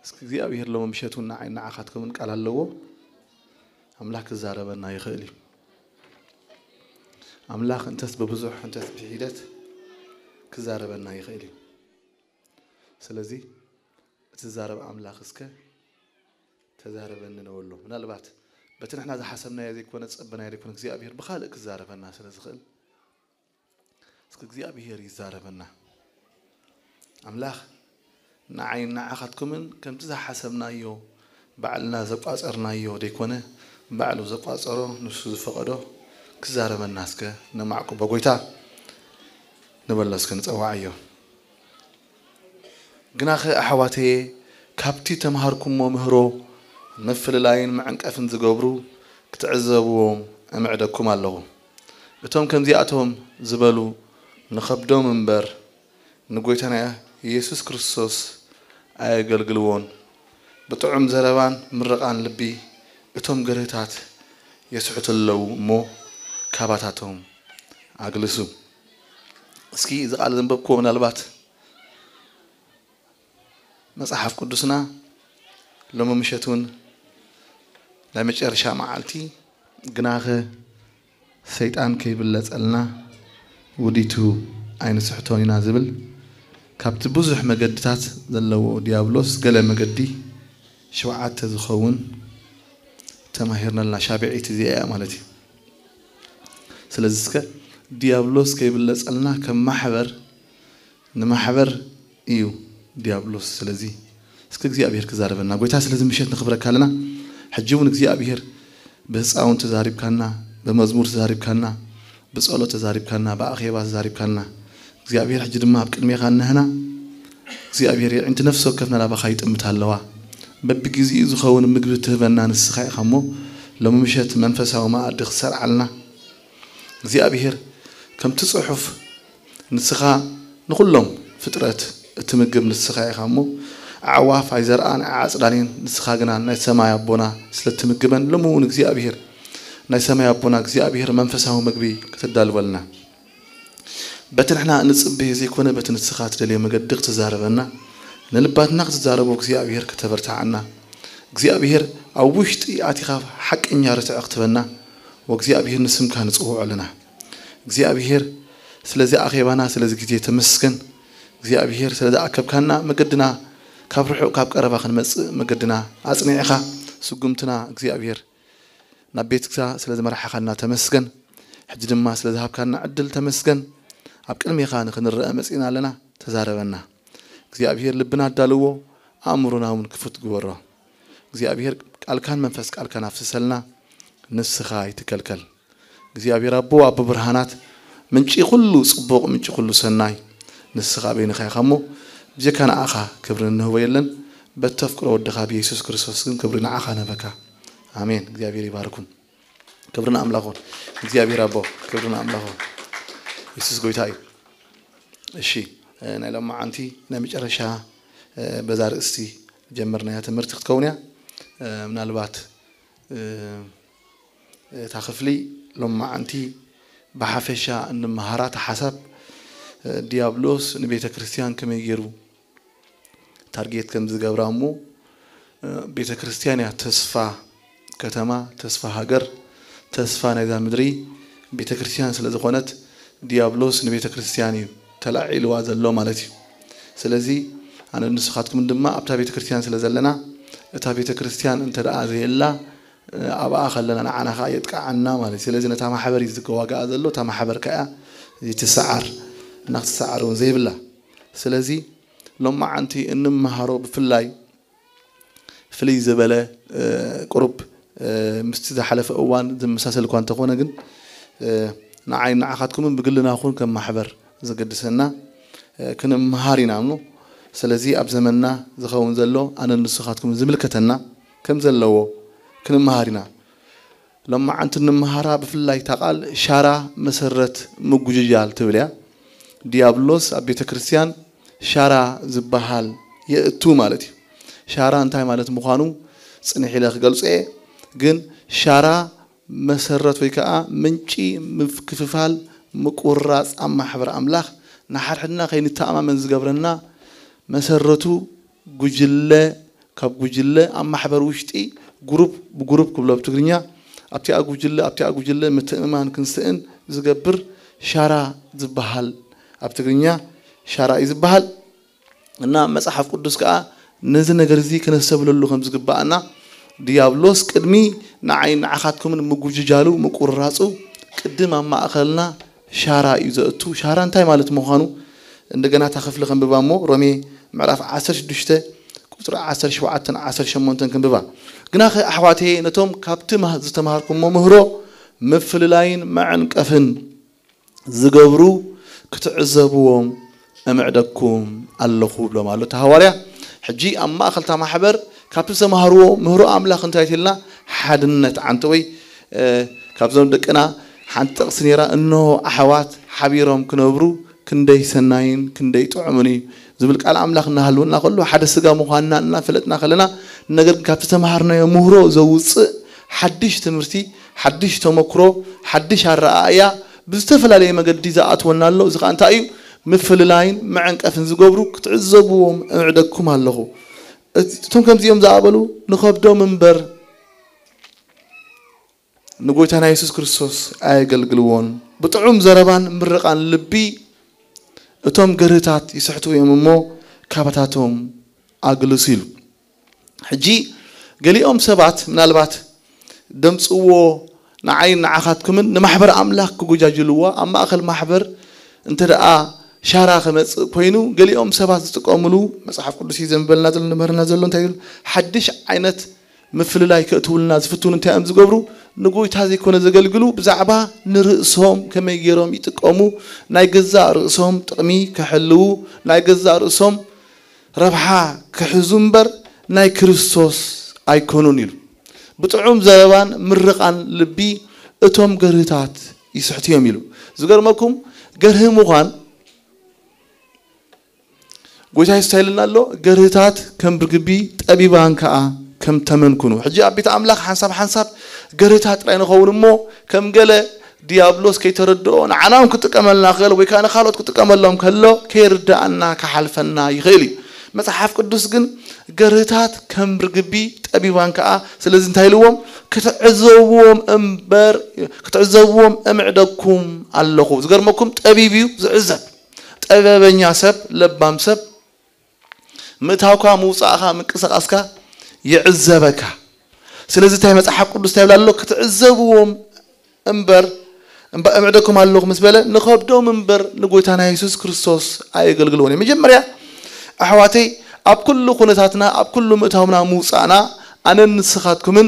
እስኪ እግዚኣብሔር ሎሚ ምሸት እውን ንዓይ ንዓኻትኩምን ቃል ኣለዎ። ኣምላኽ ክዛረበና ይኽእል እዩ። ኣምላኽ እንተስ ብብዙሕ እንተስ ብሒደት ክዛረበና ይኽእል እዩ። ስለዚ እቲ ዝዛረብ ኣምላኽ እስከ ተዛረበኒ ንበሎ። ምናልባት በቲ ንሕና ዝሓሰብናዮ ዘይኮነ ዝጸበናዮ ዘይኮነ እግዚኣብሔር ብኻልእ ክዛረበና ስለ ዝኽእል እስኪ እግዚኣብሔር ይዛረበና። ኣምላኽ ንዓይን ንዓኻትኩምን ከምቲ ዝሓሰብናዮ ባዕልና ዘቋጸርናዮ ዘይኮነ ባዕሉ ዘቋጸሮ ንሱ ዝፈቐዶ ክዛረበና እስከ ነማዕቁቦ። ጎይታ ንበሎ እስከ ንጸዋዓዮ። ግናኸ ኣሕዋተየ ካብቲ ተምሃርኩሞ ምህሮ ምፍልላይን መዕንቀፍን ዝገብሩ ክትዕዘብዎም እምዕደኩም ኣለኹ። እቶም ከምዚኣቶም ዝበሉ ንኸብዶም እምበር ንጎይታና ኢየሱስ ክርስቶስ ኣየገልግልዎን። ብጥዑም ዘረባን ምርቓን ልቢ እቶም ገርህታት የስሕቱ ኣለዉ እሞ ካባታቶም ኣግልሱ። እስኪ እዚ ቃል ዘንበብክዎ ምናልባት መጽሓፍ ቅዱስና ሎሚ ምሸት እውን ናይ መጨረሻ መዓልቲ ግናኸ ሰይጣን ከይብለጸልና ውዲቱ ኣይንስሕቶን ኢና ዝብል ካብቲ ብዙሕ መገድታት ዘለዎ ዲያብሎስ ገለ መገዲ ሸውዓተ ዝኸውን ተማሂርናልና ሻብዒት እዚኣ እያ ማለት እዩ። ስለዚ እስከ ዲያብሎስ ከይብለጸልና ከም ማሕበር ንማሕበር እዩ ዲያብሎስ። ስለዚ እስከ እግዚኣብሔር ክዛረበና ጎይታ ስለዚ ምሸት ንኽብረካ ኣለና። ሕጂ እውን እግዚኣብሔር ብህፃውን ተዛሪብካና፣ ብመዝሙር ተዛሪብካና፣ ብጸሎት ተዛሪብካና፣ ብኣኼባ ተዛሪብካና። እግዚኣብሔር ሕጂ ድማ ኣብ ቅድሜኻ እነህና እግዚኣብሔር የዒንቲ ነፍሲ ወከፍና ናባኻ ይጥምት ኣለዋ። በብግዜኡ ዝኸውን ምግቢ ትህበና ንስኻ ኢኻ እሞ ሎሚ ምሸት መንፈሳዊ መኣዲ ክትሰርዓልና እግዚኣብሔር ከምቲ ጽሑፍ ንስኻ ንኹሎም ፍጥረት እትምግብ ንስኻ ኢኻ እሞ ኣዕዋፍ ኣይዘርኣን ኣይዓጽዳን እየን፣ ንስኻ ግና ናይ ሰማይ ኣቦና ስለ እትምግበን ሎሚ እውን እግዚኣብሔር ናይ ሰማይ ኣቦና እግዚኣብሔር መንፈሳዊ ምግቢ ከተዳልወልና በቲ ንሕና እንጽበዮ ዘይኮነ በቲ ንስኻ ትደልዮ መገዲ ክትዛረበና ንልባትና ክትዛረቦ እግዚኣብሔር ከተበርትዓና እግዚኣብሔር ኣብ ውሽጢ ኣቲኻ ሓቀኛ ርትዕ ክትበና ወእግዚኣብሔር ንስምካ ንጽውዖ ኣለና። እግዚኣብሔር ስለዚ ኣኼባና ስለዚ ግዜ ተመስገን። እግዚኣብሔር ስለዚ ኣከብካና መገድና ካብ ርሑቕ ካብ ቀረባ ክንመጽእ መገድና ኣጽኒዕኻ ስጉምትና እግዚኣብሔር ናብ ቤትካ ስለ ዝመራሕኻና ተመስገን። ሕጂ ድማ ስለ ዝሃብካና ዕድል ተመስገን። ኣብ ቅድሜኻ ንኽንረአ መጺእና ኣለና። ተዛረበና እግዚኣብሔር ልብና ኣዳልዎ ኣእምሮና እውን ክፉት ግበሮ። እግዚኣብሔር ቃልካን መንፈስ ቃልካን ኣፍስሰልና። ንስኻ ኣይትከልከል። እግዚኣብሔር ኣቦ ኣቦ ብርሃናት ምንጪ ኩሉ ጽቡቕ ምንጪ ኩሉ ሰናይ ንስኻ በይንኻ ኢኻ እሞ ብጀካ ንዓኻ ክብሪ እንህቦ የለን። በተፍቅሮ ወድኻ ብየሱስ ክርስቶስ ግን ክብሪ ንዓኻ ንህበካ። ኣሜን። እግዚኣብሔር ይባርኩም። ክብሪ ንኣምላኹን እግዚኣብሔር ኣቦ ክብሪ ንኣምላኹን የሱስ ጎይታ እዩ። እሺ ናይ ሎማዓንቲ ናይ መጨረሻ በዛ ርእስቲ ጀመርናያ ትምህርቲ ክትከውን እያ። ምናልባት እታ ክፍሊ ሎማዓንቲ ብሓፈሻ እንመሃራ እታ ሓሳብ ዲያብሎስ ንቤተ ክርስቲያን ከመይ ገይሩ ታርጌት ከም ዝገብራ እሞ ቤተ ክርስቲያን እያ ተስፋ ከተማ፣ ተስፋ ሃገር፣ ተስፋ ናይዛ ምድሪ ቤተ ክርስቲያን ስለ ዝኾነት ዲያብሎስ ንቤተ ክርስቲያን እዩ ተላዒልዋ ዘሎ ማለት እዩ። ስለዚ ኣነ ንስኻትኩምን ድማ ኣብታ ቤተ ክርስቲያን ስለ ዘለና እታ ቤተ ክርስቲያን እንተ ደኣ ዘየላ ኣብኣ ከለና ንዓና ከዓ የጥቅዓና ማለት እዩ። ስለዚ ነታ ማሕበር እዩ ዝዋጋኣ ዘሎ። እታ ማሕበር ከዓ ትሰዓር እና ክትሰዓር እውን ዘይብላ። ስለዚ ሎማዓንቲ እንመሃሮ ብፍላይ ፍልይ ዝበለ ቁሩብ ምስቲ ዝሓለፈ እዋን ዝመሳሰል እኳ እንተኾነ ግን ንዓይ ንዓኻትኩምን ብግልና ኹን ከም ማሕበር ዘገድሰና ክንመሃር ኢና እሞ ስለዚ ኣብ ዘመንና ዝኸውን ዘሎ ኣነ ንስኻትኩም ዝምልከተና ከም ዘለዎ ክንመሃር ኢና። ሎማዓንቲ እንመሃራ ብፍላይ እታ ቃል ሻራ መሰረት ምጉጅጃል ትብል እያ። ዲያብሎስ ኣብ ቤተ ክርስቲያን ሻራ ዝበሃል የእቱ ማለት እዩ። ሻራ እንታይ ማለት ምዃኑ ጽንሕ ኢለ ክገልጾ እየ። ግን ሻራ መሰረት ወይ ከዓ ምንጪ ምክፍፋል ምቁርራፅ ኣብ ማሕበር ኣምላኽ ንሓድሕድና ከይንተኣማመን ዝገብረና መሰረቱ ጉጅለ ካብ ጉጅለ ኣብ ማሕበር ውሽጢ ጉሩፕ ብጉሩፕ ክብሎ ኣብ ትግርኛ ኣብቲኣ ጉጅለ ኣብቲኣ ጉጅለ ምትእምማን ክንስእን ዝገብር ሻራ ዝበሃል፣ ኣብ ትግርኛ ሻራ እዩ ዝበሃል። እና መጽሓፍ ቅዱስ ከኣ ነዚ ነገር እዚ ክነስተብለሉ ከም ዝግባኣና፣ ድያብሎስ ቅድሚ ንዓይ ንዓኻትኩምን ምጉጅጃሉ ምቁርራጹ ቅድም ኣብ ማእኸልና ሻራ እዩ ዘእቱ። ሻራ እንታይ ማለት ምዃኑ እንደገና እታ ክፍሊ ከንብባ እሞ፣ ሮሜ ምዕራፍ ዓሰርተ ሽዱሽተ ቁጽሪ ዓሰርተ ሸውዓተን ዓሰርተ ሸሞንተን ከንብባ። ግናኸ ኣሕዋተየ፣ ነቶም ካብቲ ማ-፣ ዝተማሃርኩሞ ምህሮ ምፍልላይን መዐንቀፍን ዝገብሩ ክትዕዘብዎም እምዕደኩም ኣለኹ ብሎም ኣሎ እቲ ሃዋርያ። ሕጂ ኣብ ማእኸል እታ ማሕበር ካብቲ ዝተማሃርዎ ምህሮ ኣምላኽ እንታይ ትልና ሓድነት ዓንተ ወይ፣ እ፣ ካብዞም ደቅና ሓንቲ ጥቕሲ ነይራ፣ "እንሆ ኣሕዋት ሓቢሮም ክነብሩ ክንደይ ሰናይን ክንደይ ጥዑምን እዩ" ዝብል ቃል ኣምላኽ እናሃልወና ከሎ፣ ሓደ ስጋ ምዃንና እናፈለጥና ከለና፣ ነገር ግን ካብቲ ተማሃርናዮ ምህሮ ዘውፅእ ሓድሽ ትምህርቲ፣ ሓድሽ ተመክሮ፣ ሓድሽ ኣረኣእያ ብዝተፈላለየ መገዲ ዝኣትወና ኣሎ። እዚ ከዓ እንታይ እዩ? ምፍልላይን መዐንቀፍን ዝገብሩ ክትዕዘብዎም እምዕደኩም ኣለኹ። እቶም ከምዚኦም ዝኣበሉ ንኸብዶም እምበር ንጎይታና የሱስ ክርስቶስ ኣየገልግልዎን። ብጥዑም ዘረባን ምርቓን ልቢ እቶም ገርህታት ይስሕቱ እዮም እሞ ካባታቶም ኣግልሱ ኢሉ። ሕጂ ገሊኦም ሰባት ምናልባት ደምጽዎ ንዓይን ንዓኻትኩምን ንማሕበር ኣምላኽ ክጎጃጅልዎ ኣብ ማእከል ማሕበር እንተ ደኣ ሻራ ክመጽእ ኮይኑ፣ ገሊኦም ሰባት ዝጥቀምሉ መጽሓፍ ቅዱስ እዩ ዘንበልና ዘሎ፣ ንምህርና ዘሎ እንታይ ይብል? ሓድሽ ዓይነት ምፍልላይ ከእትውልና ዝፍትኑ እንታይ እዮም ዝገብሩ? ንጎይታ ዘይኮነ ዘገልግሉ፣ ብዛዕባ ንርእሶም ከመይ ገይሮም ይጥቀሙ፣ ናይ ገዛእ ርእሶም ጥቕሚ ክሕልዉ፣ ናይ ገዛእ ርእሶም ረብሓ ክሕዙ እምበር ናይ ክርስቶስ ኣይኮኑን ኢሉ። ብጥዑም ዘረባን ምርቓን ልቢ እቶም ገርህታት ይስሕቱ እዮም ኢሉ። ዝገርመኩም፣ ገርሂ ምዃን ጎይታ የሱስ እንታይ ኢሉና ኣሎ? "ገርህታት ከም ርግቢ፣ ጠቢባን ከኣ ከም ተመን ኩኑ።" ሕጂ ኣብ ቤት ኣምላኽ ሓንሳብ ሓንሳብ ገርህታት ጥራይ ንኸውን እሞ፣ ከም ገለ ዲያብሎስ ከይተረድኦ ንዓና እውን ክጥቀመልና ክእል ወይ ከኣ ንኻልኦት ክጥቀመሎም ከሎ ከይርድኣና ክሓልፈና ይኽእል እዩ። መጽሓፍ ቅዱስ ግን "ገርህታት ከም ርግቢ፣ ጠቢባን ከኣ"፣ ስለዚ እንታይ ኢልዎም? "ክትዕዘብዎም እምበር፣ ክትዕዘብዎም እምዕደኩም ኣለኹ።" ዝገርመኩም፣ ጠቢብ እዩ ዝዕዘብ። ጠበበኛ ሰብ፣ ለባም ሰብ፣ ምእታውካ፣ ምውጻእካ፣ ምንቅስቓስካ ይዕዘበካ። ስለዚ እንታይ መጽሓፍ ቅዱስ እንታይ ይብል ኣሎ? "ክትዕዘብዎም እምበር፣ እምባ-፣ እምዕደኩም ኣለኹ" ምስ በለ፣ ንኸብዶም እምበር ንጎይታና የሱስ ክርስቶስ ኣየገልግልዎን እዮም። መጀመርያ ኣሕዋተይ፣ ኣብ ኩሉ ኩነታትና፣ ኣብ ኩሉ ምእታውና ምውጻእና፣ ኣነን ንስኻትኩምን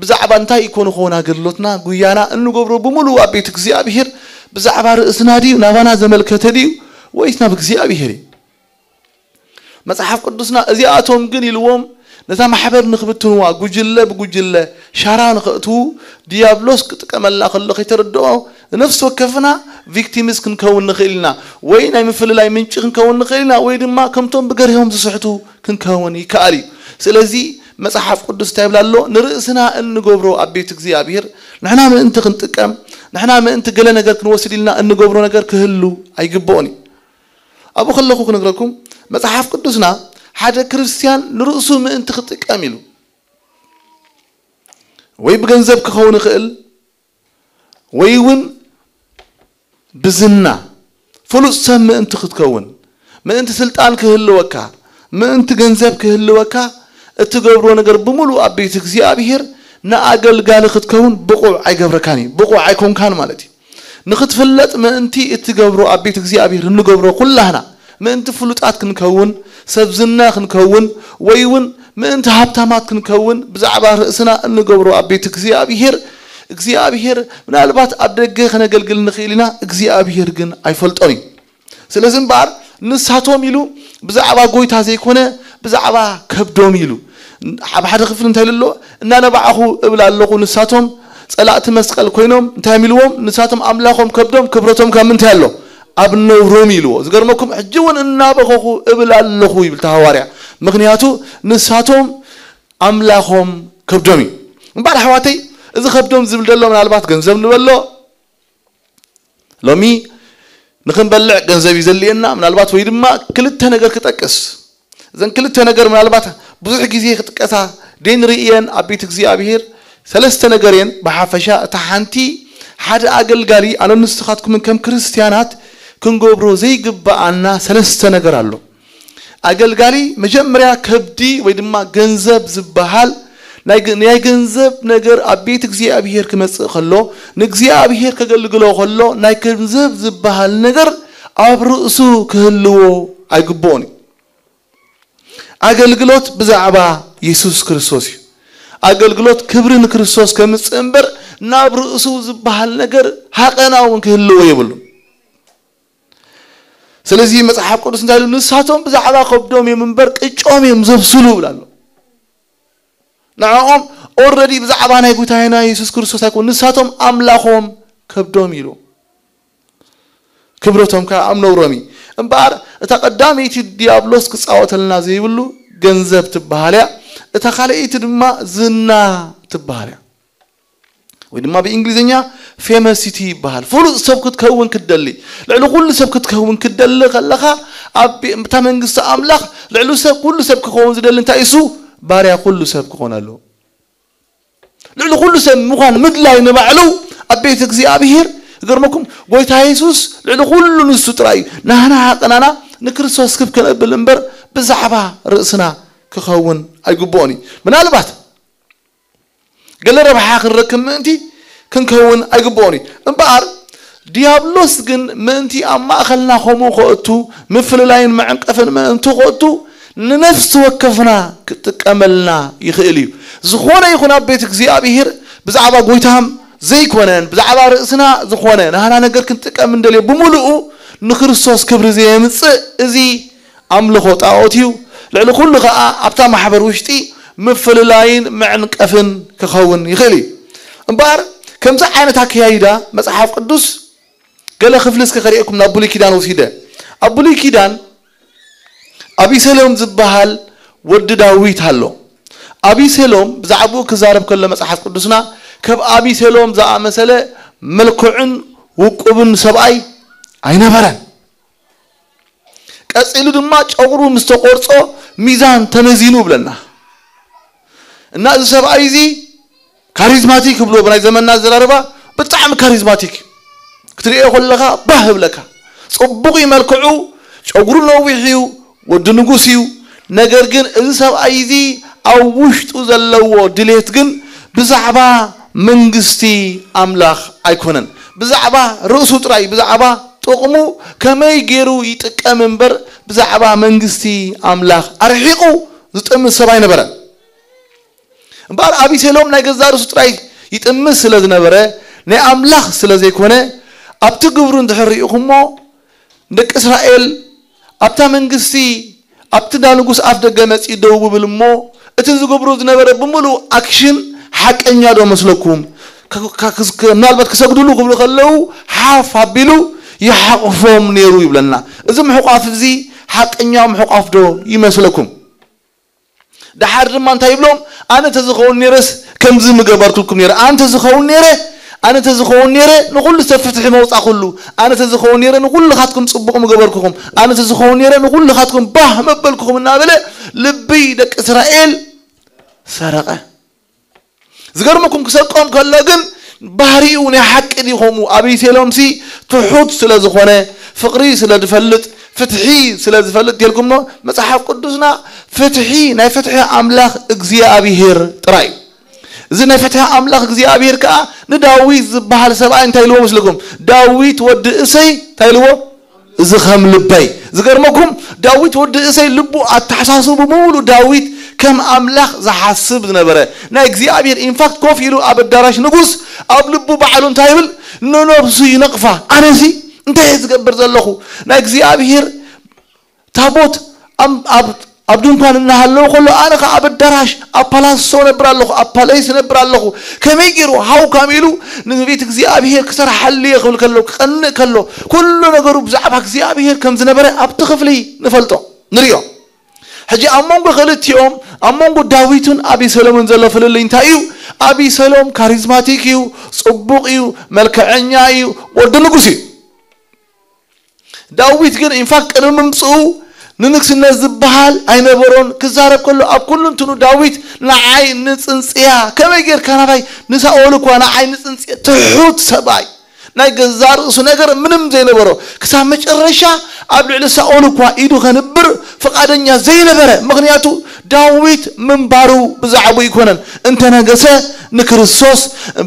ብዛዕባ እንታይ ኢኮ ንኸውን ኣገልግሎትና፣ ጉያና እንገብሮ ብምሉኡ ኣብ ቤት እግዚኣብሔር ብዛዕባ ርእስና ድዩ፣ ናባና ዘመልከተ ድዩ፣ ወይስ ናብ እግዚኣብሔር እዩ? መጽሓፍ ቅዱስና እዚኣቶም ግን ኢልዎም ነታ ማሕበር ንኽብትንዋ፣ ጉጅለ ብጉጅለ ሻራ ንኸእትዉ፣ ዲያብሎስ ክጥቀመልና ከሎ ከይተረድኦ፣ ነፍሲ ወከፍና ቪክቲምስ ክንከውን ንኽእል ኢና፣ ወይ ናይ ምፍልላይ ምንጪ ክንከውን ንኽእል ኢና፣ ወይ ድማ ከምቶም ብገርሆም ዝስሕቱ ክንከውን ይከኣል እዩ። ስለዚ መጽሓፍ ቅዱስ እንታይ ይብል ኣሎ? ንርእስና እንገብሮ ኣብ ቤት እግዚኣብሔር ንሕና ምእንቲ ክንጥቀም፣ ንሕና ምእንቲ ገለ ነገር ክንወስድ ኢልና እንገብሮ ነገር ክህሉ ኣይግብኦን እዩ። ኣብኡ ከለኹ ክነግረኩም፣ መጽሓፍ ቅዱስና ሓደ ክርስትያን ንርእሱ ምእንቲ ክጥቀም ኢሉ፣ ወይ ብገንዘብ ክኸውን ይኽእል፣ ወይ እውን ብዝና ፍሉጥ ሰብ ምእንቲ ክትከውን፣ ምእንቲ ስልጣን ክህልወካ፣ ምእንቲ ገንዘብ ክህልወካ፣ እትገብሮ ነገር ብምሉእ ኣብ ቤት እግዚኣብሔር ንኣገልጋሊ ክትከውን ብቑዕ ኣይገብረካን እዩ። ብቑዕ ኣይኮንካን ማለት እዩ። ንኽትፍለጥ ምእንቲ እትገብሮ ኣብ ቤት እግዚኣብሔር እንገብሮ ኩላህና፣ ምእንቲ ፍሉጣት ክንከውን፣ ሰብ ዝና ክንከውን፣ ወይ እውን ምእንቲ ሃብታማት ክንከውን ብዛዕባ ርእስና እንገብሮ ኣብ ቤት እግዚኣብሔር፣ እግዚኣብሔር ምናልባት ኣብ ደገ ከነገልግል ንኽእል ኢና፣ እግዚኣብሔር ግን ኣይፈልጦን እዩ። ስለዚ እምበኣር ንሳቶም ኢሉ ብዛዕባ ጎይታ ዘይኮነ ብዛዕባ ከብዶም ኢሉ። ኣብ ሓደ ክፍሊ እንታይ ኢሉ ኣሎ? እናነባዕኹ እብል ኣለኹ፣ ንሳቶም ጸላእቲ መስቀል ኮይኖም እንታይ እዮም ኢልዎም? ንሳቶም ኣምላኾም ከብዶም፣ ክብረቶም ካብ ምንታይ ኣሎ? ኣብ ነውሮም ኢልዎ። ዝገርመኩም ሕጂ እውን እናበኸኹ እብል ኣለኹ ይብል እቲ ሃዋርያ። ምኽንያቱ ንሳቶም ኣምላኾም ከብዶም እዩ። እምበኣር ኣሕዋተይ፣ እዚ ከብዶም ዝብል ዘሎ ምናልባት ገንዘብ ንበሎ፣ ሎሚ ንኽንበልዕ ገንዘብ እዩ ዘድልየና፣ ምናልባት ወይ ድማ ክልተ ነገር ክጠቅስ። እዘን ክልተ ነገር ምናልባት ብዙሕ ግዜ ክጥቀሳ ደይንርእየን ኣብ ቤት እግዚኣብሔር ሰለስተ ነገር እየን ብሓፈሻ። እታ ሓንቲ፣ ሓደ ኣገልጋሊ፣ ኣነ ንስኻትኩምን ከም ክርስትያናት ክንገብሮ ዘይግብኣና ሰለስተ ነገር ኣሎ። ኣገልጋሊ መጀመርያ ከብዲ ወይ ድማ ገንዘብ ዝበሃል ናይ ግ-፣ ናይ ገንዘብ ነገር ኣብ ቤት እግዚኣብሔር ክመጽእ ከሎ፣ ንእግዚኣብሔር ከገልግሎ ከሎ፣ ናይ ገንዘብ ዝበሃል ነገር ኣብ ርእሱ ክህልዎ ኣይግብኦን እዩ። ኣገልግሎት ብዛዕባ የሱስ ክርስቶስ እዩ። ኣገልግሎት ክብሪ ንክርስቶስ ከምጽእ እምበር፣ ናብ ርእሱ ዝበሃል ነገር ሃቐና እውን ክህልዎ የብሉን። ስለዚ መጽሓፍ ቅዱስ እንታይ ኢሉ? ንሳቶም ብዛዕባ ከብዶም እዮም እምበር ቅጮም እዮም ዘብስሉ ይብል ኣሎ። ንዕኦም ኦልረዲ ብዛዕባ ናይ ጎይታና የሱስ ክርስቶስ ኣይኮኑ፣ ንሳቶም ኣምላኾም ከብዶም ኢሉ። ክብረቶም ከኣ ኣብ ነውሮም እዩ። እምበኣር እታ ቀዳመይቲ ዲያብሎስ ክጻወተልና ዘይብሉ ገንዘብ ትበሃል እያ። እታ ካልኣይቲ ድማ ዝና ትበሃል እያ። ወይ ድማ ብእንግሊዝኛ ፌመሲቲ ይበሃል። ፍሉጥ ሰብ ክትከውን ክትደሊ፣ ልዕሊ ኩሉ ሰብ ክትከውን ክትደሊ ከለኻ፣ ኣብ ቤ-፣ እታ መንግስቲ ኣምላኽ ልዕሊ ሰብ፣ ኩሉ ሰብ ክኸውን ዝደሊ እንታይ እሱ? ባርያ ኩሉ ሰብ ክኾን ኣለዎ። ልዕሊ ኩሉ ሰብ ምዃን ምድላይ ንባዕሉ ኣብ ቤት እግዚኣብሔር፣ ይገርመኩም፣ ጎይታ የሱስ ልዕሊ ኩሉ ንሱ ጥራይ እዩ። ናህና ሃቀናና ንክርስቶስ ክብ ከነብል እምበር ብዛዕባ ርእስና ክኸውን ኣይግብኦን እዩ። ምናልባት ገለ ረብሓ ክንረክብ ምእንቲ ክንከውን ኣይግብኦን እዩ። እምበኣር ዲያብሎስ ግን ምእንቲ ኣብ ማእኸልና ከምኡ ከእቱ፣ ምፍልላይን መዕንቀፍን ምእንቲ ከእቱ፣ ንነፍሲ ወከፍና ክጥቀመልና ይኽእል እዩ። ዝኾነ ይኹን ኣብ ቤት እግዚኣብሔር ብዛዕባ ጎይታም ዘይኮነን፣ ብዛዕባ ርእስና ዝኾነ ናህና ነገር ክንጥቀም እንደልዮ ብምሉኡ ንክርስቶስ ክብሪ ዘየምጽእ እዚ ኣምልኾ ጣዖት እዩ። ልዕሊ ኩሉ ኸኣ ኣብታ ማሕበር ውሽጢ ምፍልላይን መዕንቀፍን ክኸውን ይኽእል እዩ። እምበኣር ከምዚ ዓይነት ኣከያይዳ መጽሓፍ ቅዱስ ገለ ክፍሊ እስከ ከርእየኩም ናብ ብሉይ ኪዳን ወሲደ። ኣብ ብሉይ ኪዳን ኣቢሰሎም ዝበሃል ወዲ ዳዊት ኣሎ። ኣቢሰሎም ብዛዕባኡ ክዛረብ ከሎ መጽሓፍ ቅዱስና ካብ ኣቢሰሎም ዝኣመሰለ መልክዑን ውቁብን ሰብኣይ ኣይነበረን። ቀጺሉ ድማ ጨጉሩ ምስ ተቆርጾ ሚዛን ተመዚኑ ብለና። እና እዚ ሰብኣይ እዚ ካሪዝማቲክ ይብሎ ብናይ ዘመንና ኣዘራርባ፣ ብጣዕሚ ካሪዝማቲክ። ክትርእዮ ከለኻ ባህ ይብለካ። ጽቡቕ እዩ መልክዑ፣ ጨጉሩ ነዊሕ እዩ፣ ወዲ ንጉስ እዩ። ነገር ግን እዚ ሰብኣይ እዚ ኣብ ውሽጡ ዘለዎ ድሌት ግን ብዛዕባ መንግስቲ ኣምላኽ ኣይኮነን። ብዛዕባ ርእሱ ጥራይ፣ ብዛዕባ ጥቕሙ ከመይ ገይሩ ይጥቀም እምበር ብዛዕባ መንግስቲ ኣምላኽ ኣርሒቑ ዝጥምት ሰብ ኣይነበረን። እምበኣር ኣቢሴሎም ናይ ገዛእ ርእሱ ጥራይ ይጥምት ስለ ዝነበረ፣ ናይ ኣምላኽ ስለ ዘይኮነ፣ ኣብቲ ግብሩ እንድሕር ርኢኹሞ፣ ንደቂ እስራኤል ኣብታ መንግስቲ፣ ኣብቲ እንዳ ንጉስ ኣፍ ደገ መጺኡ ደው ይብል እሞ፣ እቲ ዝገብሮ ዝነበረ ብምሉእ ኣክሽን ሓቀኛ ዶ መስለኩም? ከ-፣ ከ-፣ ክስ-፣ ከ-፣ ምናልባት ክሰግድሉ ክብሉ ከለዉ ሓፍ ኣቢሉ ይሓቕፎም ነይሩ ይብለና። እዚ ምሕቋፍ እዚ ሓቀኛ ምሕቋፍ ዶ ይመስለኩም? ደሓር ድማ እንታይ ይብሎም? ኣነ ተዝኸውን ነይረስ ከምዚ ምገበርኩልኩም ነይረ። ኣነ ተዝኸውን ነይረ፣ ኣነ ተዝኸውን ነይረ ንኹሉ ሰብ ፍትሒ መውጻእኩሉ። ኣነ ተዝኸውን ነይረ ንኹልኻትኩም ጽቡቕ ምገበርኩኹም። ኣነ ተዝኸውን ነይረ ንኹልኻትኩም ባህ መበልኩኹም እናበለ ልቢ ደቂ እስራኤል ሰረቐ። ዝገርመኩም ክሰርቆም ከሎ ግን ባህሪኡ ናይ ሓቂ ድዩ ከምኡ? ኣቢሴሎም ሲ ትሑት ስለ ዝኾነ፣ ፍቕሪ ስለ ዝፈልጥ፣ ፍትሒ ስለ ዝፈልጥ ጌልኩሞ፣ መጽሓፍ ቅዱስና ፍትሒ፣ ናይ ፍትሒ ኣምላኽ እግዚኣብሔር ጥራይ እዩ። እዚ ናይ ፍትሒ ኣምላኽ እግዚኣብሔር ከኣ ንዳዊት ዝበሃል ሰብኣይ እንታይ ኢልዎ መስለኩም? ዳዊት ወዲ እሰይ እንታይ ኢልዎ? እዚ ከም ልበይ። ዝገርመኩም ዳዊት ወዲ እሰይ ልቡ ኣተሓሳስቡ ብምሉእ ዳዊት ከም ኣምላኽ ዝሓስብ ዝነበረ ናይ እግዚኣብሔር ኢንፋክት ኮፍ ኢሉ ኣብ ኣዳራሽ ንጉስ ኣብ ልቡ ባዕሉ እንታይ ይብል? ንነብሱ ይነቕፋ። ኣነሲ እንታይ እየ ዝገብር ዘለኹ? ናይ እግዚኣብሔር ታቦት ኣብ፣ ኣብ፣ ኣብ ድንኳን እናሃለወ ከሎ ኣነ ኸዓ ኣብ ኣዳራሽ ኣብ ፓላሶ ነብር ኣለኹ፣ ኣብ ፓሌስ ነብር ኣለኹ። ከመይ ገይሩ ሃው ካም ኢሉ ንቤት እግዚኣብሔር ክሰርሓሉ እየ ክብል ከሎ፣ ክቐንእ ከሎ፣ ኩሉ ነገሩ ብዛዕባ እግዚኣብሔር ከም ዝነበረ ኣብቲ ክፍሊ ንፈልጦ፣ ንርእዮ። ሕጂ ኣብ መንጎ ክልቲኦም፣ ኣብ መንጎ ዳዊትን ኣቢሰሎምን ዘሎ ፍልልይ እንታይ እዩ? ኣቢሰሎም ካሪዝማቲክ እዩ፣ ጽቡቕ እዩ፣ መልክዐኛ እዩ፣ ወዲ ንጉስ እዩ። ዳዊት ግን ኢንፋክት ቅድሚ ምምጽኡ ንንግስነት ዝበሃል ኣይነበሮን። ክዛረብ ከሎ ኣብ ኩሉ እንትኑ ዳዊት ንዓይ ንጽንጽያ፣ ከመይ ጌርካ ናባይ ንሳኦል እኳ ንዓይ ንጽንጽያ፣ ትሑት ሰብኣይ፣ ናይ ገዛ ርእሱ ነገር ምንም ዘይነበሮ፣ ክሳብ መጨረሻ ኣብ ልዕሊ ሳኦል እኳ ኢዱ ከንብር ፍቓደኛ ዘይነበረ። ምኽንያቱ ዳዊት ምንባሩ ብዛዕቡ ኣይኮነን። እንተነገሰ ንክርስቶስ፣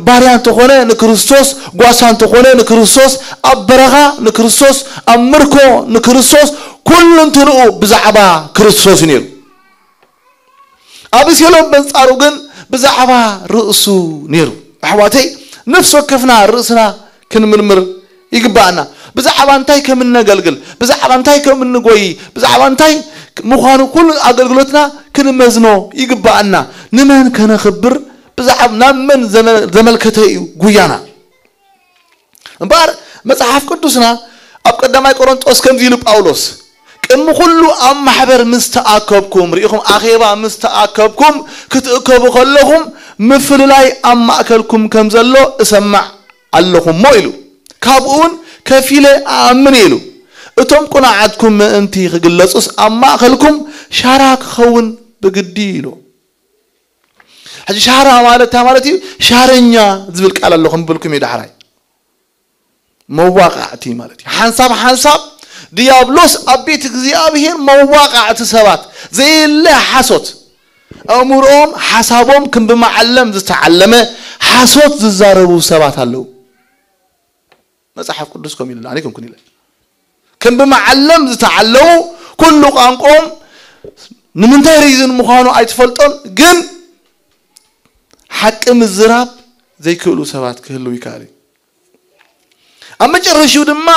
ባርያ እንተኾነ ንክርስቶስ፣ ጓሳ እንተኾነ ንክርስቶስ፣ ኣብ በረኻ ንክርስቶስ፣ ኣብ ምርኮ ንክርስቶስ፣ ኩልንትንኡ ብዛዕባ ክርስቶስ እዩ ነይሩ። ኣብሴሎም በንጻሩ ግን ብዛዕባ ርእሱ ነይሩ። ኣሕዋተይ፣ ነፍሲ ወከፍና ርእስና ክንምርምር ይግባኣና። ብዛዕባ እንታይ ከም እነገልግል፣ ብዛዕባ እንታይ ከም እንጎይ፣ ብዛዕባ እንታይ ምዃኑ ኩሉ ኣገልግሎትና ክንመዝኖ ይግባኣና። ንመን ከነኽብር፣ ብዛዕባ ናብ መን ዘመ-፣ ዘመልከተ እዩ ጉያና። እምበኣር መጽሓፍ ቅዱስና ኣብ ቀዳማይ ቆሮንጦስ ከምዚ ኢሉ ጳውሎስ፣ "ቅድሚ ኩሉ ኣብ ማሕበር ምስ ተኣከብኩም"፣ ርኢኹም፣ ኣኼባ ምስ ተኣከብኩም፣ ክትእከቡ ከለኹም ምፍልላይ ኣብ ማእከልኩም ከም ዘሎ እሰማዕ ኣለኹ እሞ ኢሉ፣ ካብኡ እውን ከፊለ ኣኣምን ኢሉ፣ እቶም ቁናዓትኩም ምእንቲ ክግለጹስ ኣብ ማእከልኩም ሻራ ክኸውን ብግዲ ኢሉ። ሕጂ ሻራ ማለት እንታይ ማለት እዩ? ሻረኛ ዝብል ቃል ኣሎ፣ ክንብልኩም እዩ ዳሕራይ። መዋቃዕቲ ማለት እዩ። ሓንሳብ ሓንሳብ ድያብሎስ ኣብ ቤት እግዚኣብሔር መዋቃዕቲ ሰባት፣ ዘየለ ሓሶት፣ ኣእምሮኦም ሓሳቦም ከም ብመዓለም ዝተዓለመ ሓሶት ዝዛረቡ ሰባት ኣለዉ። መጽሓፍ ቅዱስ ከም ኢሉና፣ ኣነ ከምኩን ኢለ። ከም ብመዓለም ዝተዓለሙ፣ ኩሉ ቋንቋኦም ንምንታይ ሪዝን ምዃኑ ኣይትፈልጦን፣ ግን ሓቂ ምዝራብ ዘይክእሉ ሰባት ክህልው ይከኣል እዩ። ኣብ መጨረሽኡ ድማ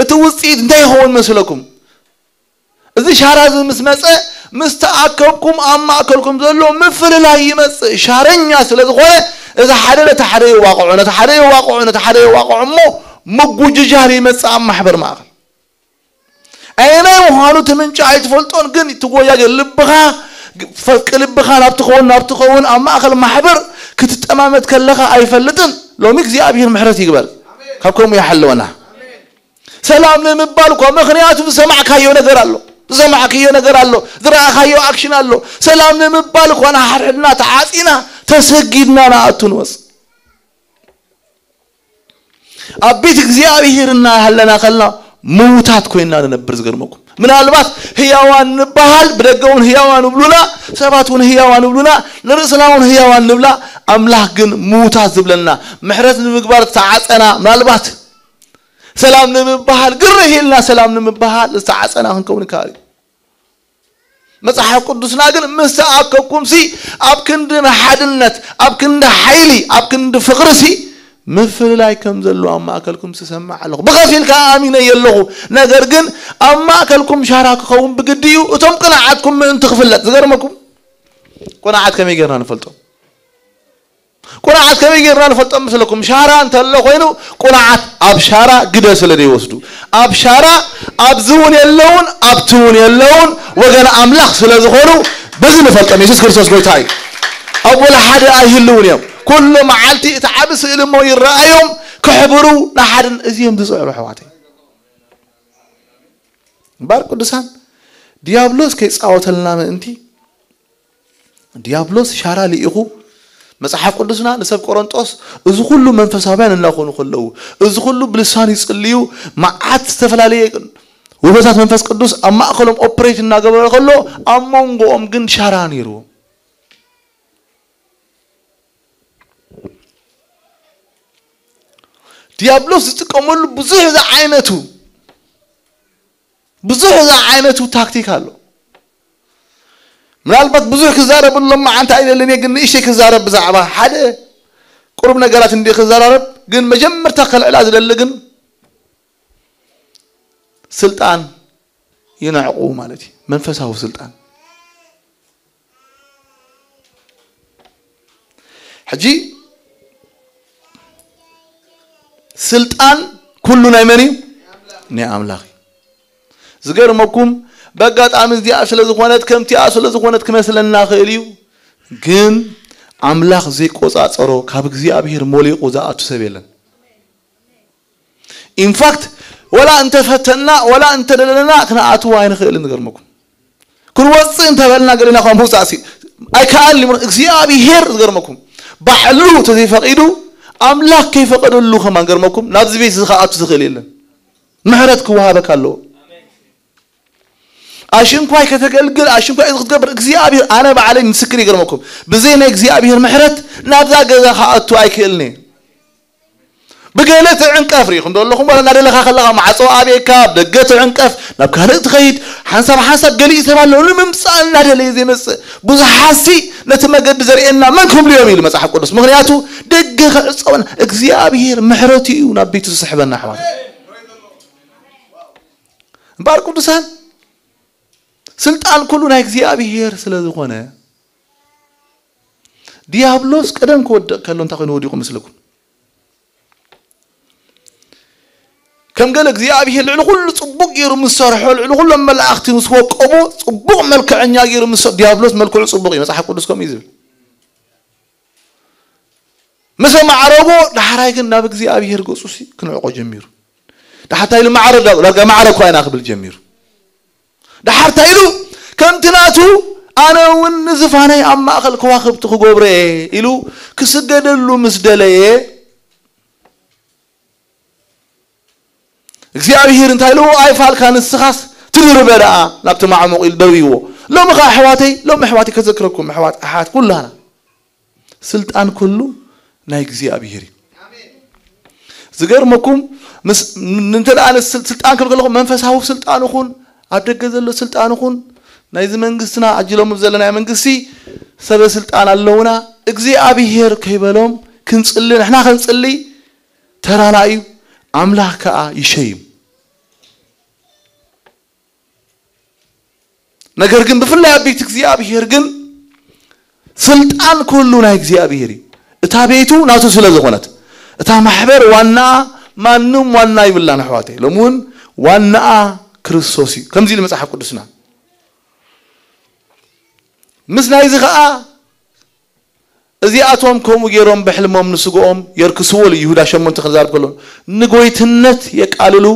እቲ ውጽኢት እንታይ ይኸውን መስለኩም? እዚ ሻራ እዚ ምስ መጸ፣ ምስ ተኣከብኩም ኣብ ማእከልኩም ዘሎ ምፍልላይ ይመጽእ። ሻረኛ ስለ ዝኾነ፣ እዚ ሓደ ነቲ ሓደ ይዋቕዖ፣ ነቲ ሓደ ይዋቕዖ፣ ነቲ ሓደ ይዋቕዖ እሞ ምጉጅጃር ይመጽእ ኣብ ማሕበር ማእከል። ኣየናይ ምዃኑ እቲ ምንጪ ኣይትፈልጦን፣ ግን ትጎያጀ ልብኻ፣ ፈቂ ልብኻ ናብ ትኸውን፣ ናብ ትኸውን፣ ኣብ ማእከል ማሕበር ክትጠማመት ከለኻ ኣይፈልጥን። ሎሚ እግዚኣብሔር ምሕረት ይግበር፣ ካብ ከምኡ ይሓልወና። ሰላም ንምባል እኳ፣ ምኽንያቱ ዝሰማዕካዮ ነገር ኣሎ፣ ዝሰማዕካዮ ነገር ኣሎ፣ ዝረኣኻዮ ኣክሽን ኣሎ። ሰላም ንምባል እኳ ንሓድሕድና ተዓጺና፣ ተሰጊድና ንኣቱ ንወጽእ። ኣብ ቤት እግዚኣብሔር እናሃለና ከለና ምዉታት ኮይና ንነብር። ዝገርመኩም፣ ምናልባት ህያዋን ንበሃል፣ ብደገ እውን ህያዋን ይብሉና፣ ሰባት እውን ህያዋን ይብሉና፣ ንርእስና እውን ህያዋን ንብላ። ኣምላኽ ግን ምዉታት ዝብለና፣ ምሕረት ንምግባር ዝተዓጸና፣ ምናልባት ሰላም ንምበሃል፣ ግርህ ኢልና ሰላም ንምበሃል ዝተዓጸና ክንከውን ይከኣል እዩ። መጽሓፍ ቅዱስና ግን፣ "ምስ ተኣከብኩምሲ ኣብ ክንዲ ሓድነት፣ ኣብ ክንዲ ሓይሊ፣ ኣብ ክንዲ ፍቕርሲ ምፍልላይ ከም ዘሎ ኣብ ማእከልኩም ስሰምዕ ኣለኹ። ብኸፊል ከኣ ኣሚነዮ ኣለኹ። ነገር ግን ኣብ ማእከልኩም ሻራ ክኸውን ብግዲ እዩ፣ እቶም ቅንዓትኩም ምእንቲ ክፍለጥ።" ዝገርመኩም፣ ቅንዓት ከመይ ጌርና ንፈልጦ? ቁንዓት ከመይ ጌርና ንፈልጦም መስለኩም? ሻራ እንተሎ ኮይኑ፣ ቁንዓት ኣብ ሻራ ግደ ስለ ዘይወስዱ፣ ኣብ ሻራ ኣብዚ እውን የለውን ኣብቲ እውን የለውን፣ ወገን ኣምላኽ ስለ ዝኾኑ፣ በዚ ንፈልጦም። የሱስ ክርስቶስ ጎይታ እዩ። ኣብ ወላ ሓደ ኣይህልውን እዮም። ኩሉ መዓልቲ እቲ ዓቢ ስእሊ እሞ ይረኣዮም፣ ክሕብሩ ንሓድን፣ እዚ እዮም ዝጽዕሩ ኣሕዋተይ። እምበኣር ቅዱሳን፣ ዲያብሎስ ከይጻወተልና ምእንቲ፣ ዲያብሎስ ሻራ ልኢኹ። መጽሓፍ ቅዱስና ንሰብ ቆሮንጦስ፣ እዚ ኩሉ መንፈሳውያን እናኾኑ ከለዉ፣ እዚ ኩሉ ብልሳን ይጽልዩ፣ መዓት ዝተፈላለየ ውህበታት መንፈስ ቅዱስ ኣብ ማእከሎም ኦፕሬት እናገበረ ከሎ፣ ኣብ መንጎኦም ግን ሻራ ነይርዎም። ዲያብሎስ ዝጥቀመሉ ብዙሕ ዝዓይነቱ፣ ብዙሕ ዝዓይነቱ ታክቲክ ኣሎ። ምናልባት ብዙሕ ክዛረብ ሎማዓንቲ ኣይደልን እየ፣ ግን ንእሽተይ ክዛረብ ብዛዕባ ሓደ ቁሩብ ነገራት እንዲ ክዘራረብ፣ ግን መጀመርታ ከልዕላ ዝደሊ ግን ስልጣን ይነዕቁ ማለት እዩ። መንፈሳዊ ስልጣን። ሕጂ ስልጣን ኩሉ ናይ መን እዩ? ናይ ኣምላኽ እዩ። ዝገርመኩም፣ በጋጣሚ እዚኣ ስለ ዝኾነት፣ ከምቲኣ ስለ ዝኾነት ክመስለና ክእል እዩ። ግን ኣምላኽ ዘይቆጻጸሮ፣ ካብ እግዚኣብሔር ሞሊቑ ዝኣቱ ሰብ የለን። ኢንፋክት፣ ወላ እንተፈተና፣ ወላ እንተደለና፣ ክንኣትዎ ኣይንኽእልን። ዝገርመኩም፣ ክንወፅእ እንተበልና ገለና ካብ ምውፃእ ሲ ኣይከኣልን እዩ። እግዚኣብሔር ዝገርመኩም ባዕሉ ተዘይፈቂዱ ኣምላኽ ከይፈቀደሉ ከማን ገርመኩም ናብዚ ቤት እዚ ከኣቱ ዝኽእል የለን። ምሕረት ክወሃበካ ኣለዎ። ኣሽንኳይ ከተገልግል ኣሽንኳይ እዚ ክትገብር እግዚኣብሔር ኣነ ባዕለይ ምስክር ይገርመኩም ብዘይ ናይ እግዚኣብሔር ምሕረት ናብዛ ገዛ ከኣቱ ኣይክእልን እየ። ብገለ ትዕንቀፍ ርኢኹም ዶ ኣለኹም? ዋላ እናደለኻ ከለኻ ማዕጾ ኣብየካ፣ ኣብ ደገ ትዕንቀፍ፣ ናብ ካልእ ትኸይድ፣ ሓንሳብ ሓንሳብ ገሊኡ ሰብ ኣሎ ንምምጻእ እናደለየ ዘይመጽእ። ብዙሓትሲ ነቲ መገዲ ዘርእየና መን ክብሉ እዮም ኢሉ መጽሓፍ ቅዱስ። ምኽንያቱ ደገ ክዕጸወና እግዚኣብሔር ምሕረቱ እዩ ናብ ቤቱ ዝስሕበና ኣሕዋት። እምበኣር ቅዱሳን ስልጣን ኩሉ ናይ እግዚኣብሔር ስለ ዝኾነ ዲያብሎስ ቀደም ክወድቕ ከሎ እንታይ ኮይኑ ወዲቑ መስለኩም? ከም ገለ እግዚኣብሔር ልዕሊ ኩሉ ጽቡቕ ገይሩ ምስ ሰርሖ ልዕሊ ኩሎም መላእኽቲ ምስ ወቀቦ ጽቡቕ መልክዐኛ ገይሩ ምስ ዲያብሎስ መልክዑ ጽቡቕ እዩ መጽሓፍ ቅዱስ ከምኡ እዩ ዝብል። ምስ ማዕረጎ ዳሕራይ ግን ናብ እግዚኣብሔር ገጹ ሲ ክንዕቆ ጀሚሩ። ዳሕታይ ኢሉ ማዕረ ዳርጋ ማዕረ እኳ ኢና ክብል ጀሚሩ። ዳሓር እንታይ ኢሉ ከምቲ ናቱ ኣነ እውን ንዝፋነይ ኣብ ማእኸል ከዋኽብቲ ክገብሮ እየ ኢሉ ክስገደሉ ምስ ደለየ እግዚኣብሔር እንታይ ኢሉ ኣይፋልካ ንስኻስ ትድርበ ደኣ ናብቲ ማዕሙቕ ኢሉ ደርብይዎ። ሎሚ ኸዓ ኣሕዋተይ ሎሚ ኣሕዋተይ ከዘክረኩም ኣሕዋት ኣሓት ኩላና ስልጣን ኩሉ ናይ እግዚኣብሔር እዩ። ዝገርመኩም ምስ እንተ ደኣ ስልጣን ክብል ከለኹ መንፈሳዊ ስልጣን ይኹን ኣብ ደገ ዘሎ ስልጣን ይኹን ናይዚ መንግስትና ኣጅሎም ዘለናዮ መንግስቲ ሰበ ስልጣን ኣለውና። እግዚኣብሔር ከይበሎም ክንጽሊ ንሕና ክንጽሊ ተራና እዩ። ኣምላኽ ከኣ ይሸይም። ነገር ግን ብፍላይ ኣብ ቤት እግዚኣብሔር ግን ስልጣን ኩሉ ናይ እግዚኣብሔር እዩ። እታ ቤቱ ናቱ ስለ ዝኾነት እታ ማሕበር ዋና ማንም ዋና ይብላን ኣሕዋተይ። ሎሚ እውን ዋናኣ ክርስቶስ እዩ። ከምዚ ኢሉ መጽሓፍ ቅዱስና ምስ ናይዚ ኸዓ እዚኣቶም ከምኡ ገይሮም ብሕልሞም ንስግኦም የርክስዎ ኢሉ ይሁዳ ሸሞንተ ክዛርብ ከሎ ንጎይትነት የቃልሉ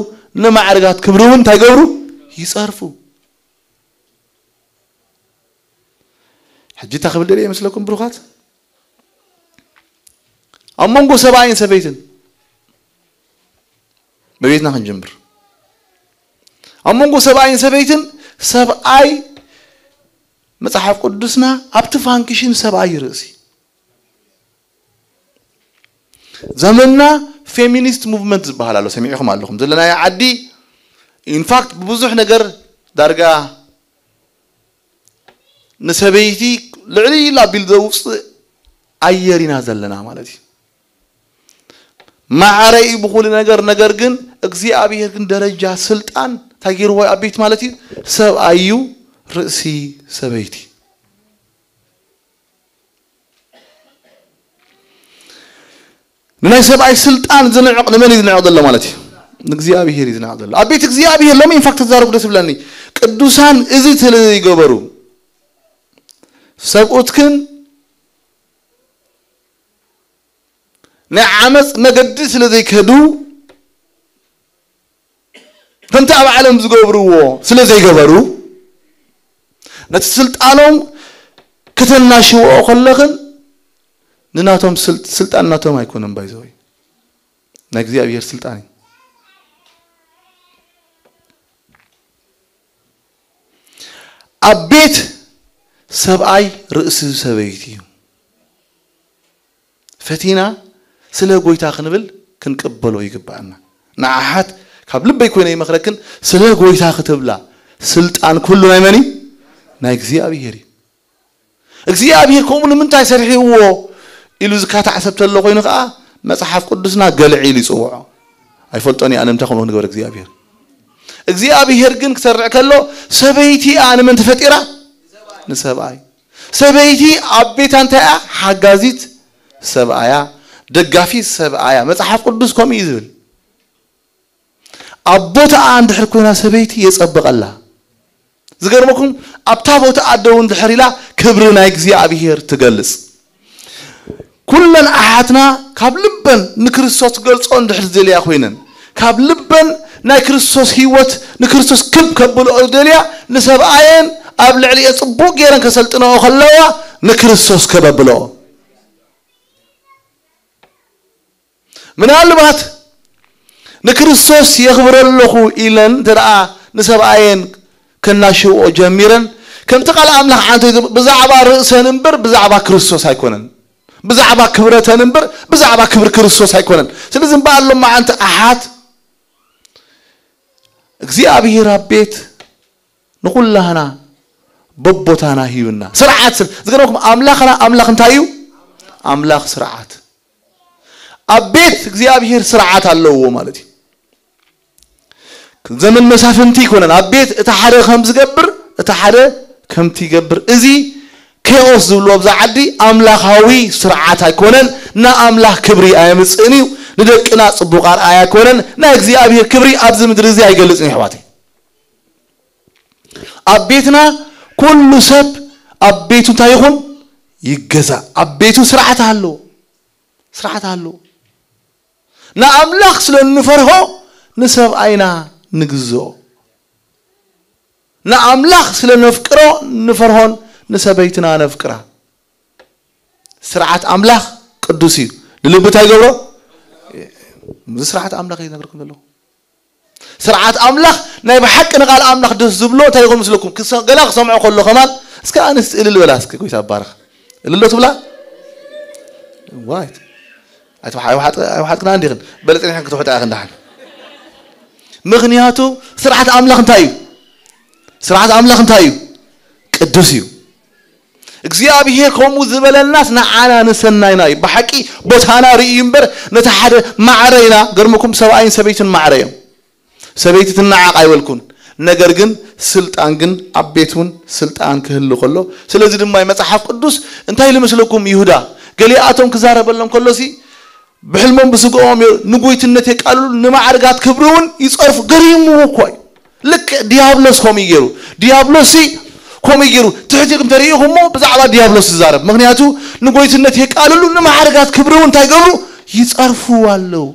ንማዕርጋት ክብሪ እውን እንታይ ገብሩ ይጸርፉ። ሕጂ እንታይ ክብል ደልየ ይመስለኩም ብሩኻት? ኣብ መንጎ ሰብኣይን ሰበይትን መቤትና ክንጀምር ኣብ መንጎ ሰብኣይን ሰበይትን ሰብኣይ መጽሓፍ ቅዱስና ኣብቲ ፋንክሽን ሰብኣይ ርእሲ ዘመንና ፌሚኒስት ሙቭመንት ዝበሃል ኣሎ ሰሚዕኹም ኣለኹም ዘለናዮ ዓዲ ኢንፋክት ብብዙሕ ነገር ዳርጋ ንሰበይቲ ልዕሊ ኢላ ቢል ዘውፅእ ኣየር ኢና ዘለና ማለት እዩ። ማዕረ እዩ ብኹሉ ነገር ነገር ግን እግዚኣብሔር ግን ደረጃ ስልጣን እንታይ ገይርዎ ኣብ ቤት ማለት እዩ ሰብኣይ እዩ ርእሲ ሰበይቲ ንናይ ሰብኣይ ስልጣን ዝንዕቕ ንመን እዩ ዝንዕቕ ዘሎ ማለት እዩ ንእግዚኣብሔር እዩ ዝንዕቕ ዘሎ ኣብ ቤት እግዚኣብሔር ሎሚ ኢንፋክት ተዛረቡ ደስ ብለኒ ቅዱሳን እዚ ስለ ዘይገበሩ ሰብኡትክን ናይ ዓመፅ መገዲ ስለ ዘይከዱ ከምቲ ኣብ ዓለም ዝገብርዎ ስለ ዘይገበሩ ነቲ ስልጣኖም ከተናሽውኦ ከለኽን ንናቶም ስልጣን ናቶም ኣይኮነን ባይዘወይ ናይ እግዚኣብሔር ስልጣን እዩ ኣብ ቤት ሰብኣይ ርእሲ ሰበይቲ እዩ ፈቲና ስለ ጎይታ ክንብል ክንቅበሎ ይግባኣና። ንዓሓት ካብ ልበይ ኮይነ ይመኽረክን ስለ ጎይታ ክትብላ ስልጣን ኩሉ ናይ መን እዩ? ናይ እግዚኣብሔር እዩ። እግዚኣብሔር ከምኡ ንምንታይ ሰሪሕዎ ኢሉ ዝካታዕ ሰብ ተሎ ኮይኑ ከዓ መፅሓፍ ቅዱስና ገልዒ ኢሉ ይፅውዖ። ኣይፈልጦን እየ ኣነ እንታይ ከምኡ ንገበር እግዚኣብሔር። እግዚኣብሔር ግን ክሰርዕ ከሎ ሰበይቲ እያ ንመን ተፈጢራ? ንሰብኣይ። ሰበይቲ ኣብ ቤታ እንታይ እያ? ሓጋዚት ሰብኣያ፣ ደጋፊት ሰብኣያ። መጽሓፍ ቅዱስ ከምኡ እዩ ዝብል። ኣብ ቦታኣ እንድሕር ኮይና ሰበይቲ የጸብቐላ። ዝገርመኩም ኣብታ ቦታኣ ደው እንድሕር ኢላ ክብሪ ናይ እግዚኣብሔር ትገልጽ። ኩለን ኣሓትና ካብ ልበን ንክርስቶስ ክገልጾ እንድሕር ዝደልያ ኮይነን ካብ ልበን ናይ ክርስቶስ ህይወት ንክርስቶስ ክብ ከብልኦ ዝደልያ ንሰብኣየን ኣብ ልዕሊኤን ጽቡቕ ገይረን ከሰልጥነኦ ከለዋ ንክርስቶስ ከበብለኦ። ምናልባት ንክርስቶስ የኽብሮ ኣለኹ ኢለን እንተ ደኣ ንሰብኣየን ከናሽውኦ ጀሚረን፣ ከምቲ ቃል ኣምላኽ ዓንተ ብዛዕባ ርእሰን እምበር ብዛዕባ ክርስቶስ ኣይኮነን። ብዛዕባ ክብረተን እምበር ብዛዕባ ክብሪ ክርስቶስ ኣይኮነን። ስለዚ እምበኣር ሎማዓንቲ ኣሓት እግዚኣብሔር ኣብ ቤት ንኹላህና በቦታና ሂብና። ስርዓት ስር-፣ ዝገርመኩም ኣምላኽና ኣምላኽ እንታይ እዩ? ኣምላኽ ስርዓት። ኣብ ቤት እግዚኣብሔር ስርዓት ኣለዎ ማለት እዩ። ዘመን መሳፍንቲ ይኮነን። ኣብ ቤት እቲ ሓደ ከም ዝገብር፣ እቲ ሓደ ከምቲ ይገብር። እዚ ኬኦስ ዝብልዎ ኣብዛ ዓዲ ኣምላኻዊ ስርዓት ኣይኮነን። ንኣምላኽ ክብሪ ኣየምጽእን እዩ። ንደቅና ጽቡቕ ኣርኣያ ኣይኮነን። ናይ እግዚኣብሔር ክብሪ ኣብዚ ምድሪ እዚ ኣይገልጽን እዩ ኣሕዋተይ። ኣብ ቤትና ኩሉ ሰብ ኣብ ቤቱ እንታይ ይኹን ይገዛእ። ኣብ ቤቱ ስርዓት ኣለዎ። ስርዓት ኣለዎ። ንኣምላኽ ስለ እንፈርሆ ንሰብኣይና ንግዝኦ። ንኣምላኽ ስለ ነፍቅሮ ንፈርሆን ንሰበይትና ነፍቅራ። ስርዓት ኣምላኽ ቅዱስ እዩ። ንልቢ እንታይ ይገብሮ? እዚ ስርዓት ኣምላኽ እዩ ዝነግርኩም ዘለኹ። ስርዓት ኣምላኽ ናይ ብሓቂ ንቓል ኣምላኽ ደስ ዝብሎ እንታይ ይኾን ምስለኩም? ክሰ-፣ ገና ክሰምዖ ከሎ ከማን እስከ ኣንስቲ እልል በላ እስከ ጎይታ ባረኽ። እልሎ ትብላ? ዋይት። ኣይትውሓ-፣ ኣይውሓጥ-፣ ኣይውሓጥክና እንዲኽን። በለ ጸኒሕን ክትውሕጣ ኢኽን ደሓን። ምኽንያቱ ስርዓት ኣምላኽ እንታይ እዩ? ስርዓት ኣምላኽ እንታይ እዩ? ቅዱስ እዩ። እግዚኣብሔር ከምኡ ዝበለናስ ንዓና ንሰናይና እዩ። ብሓቂ ቦታና ርእዩ እምበር ነቲ ሓደ ማዕረ ኢና። ገርመኩም ሰብኣይን ሰበይትን ማዕረ እዮም። ሰበይቲ ትነዓቕ ኣይበልኩን። ነገር ግን ስልጣን ግን ኣብ ቤት እውን ስልጣን ክህሉ ከሎ፣ ስለዚ ድማ መጽሓፍ ቅዱስ እንታይ ኢሉ መስለኩም ይሁዳ ገሊኣቶም ክዛረበሎም ከሎሲ ብሕልሞም ብስግኦም ዮ-፣ ንጎይትነት የቃልሉ፣ ንማዕርጋት ክብሪ እውን ይጸርፉ። ገሪሙ እኮ እዩ። ልክዕ ዲያብሎስ ከምኡ እዩ ገይሩ። ዲያብሎስ ሲ ከምኡ እዩ ገይሩ። ትሕቲ ኢልኩም ተሪኢኹሞ ብዛዕባ ዲያብሎስ ዝዛረብ። ምኽንያቱ ንጎይትነት የቃልሉ፣ ንማዕርጋት ክብሪ እውን እንታይ ገብሩ? ይጸርፉ ኣለዉ።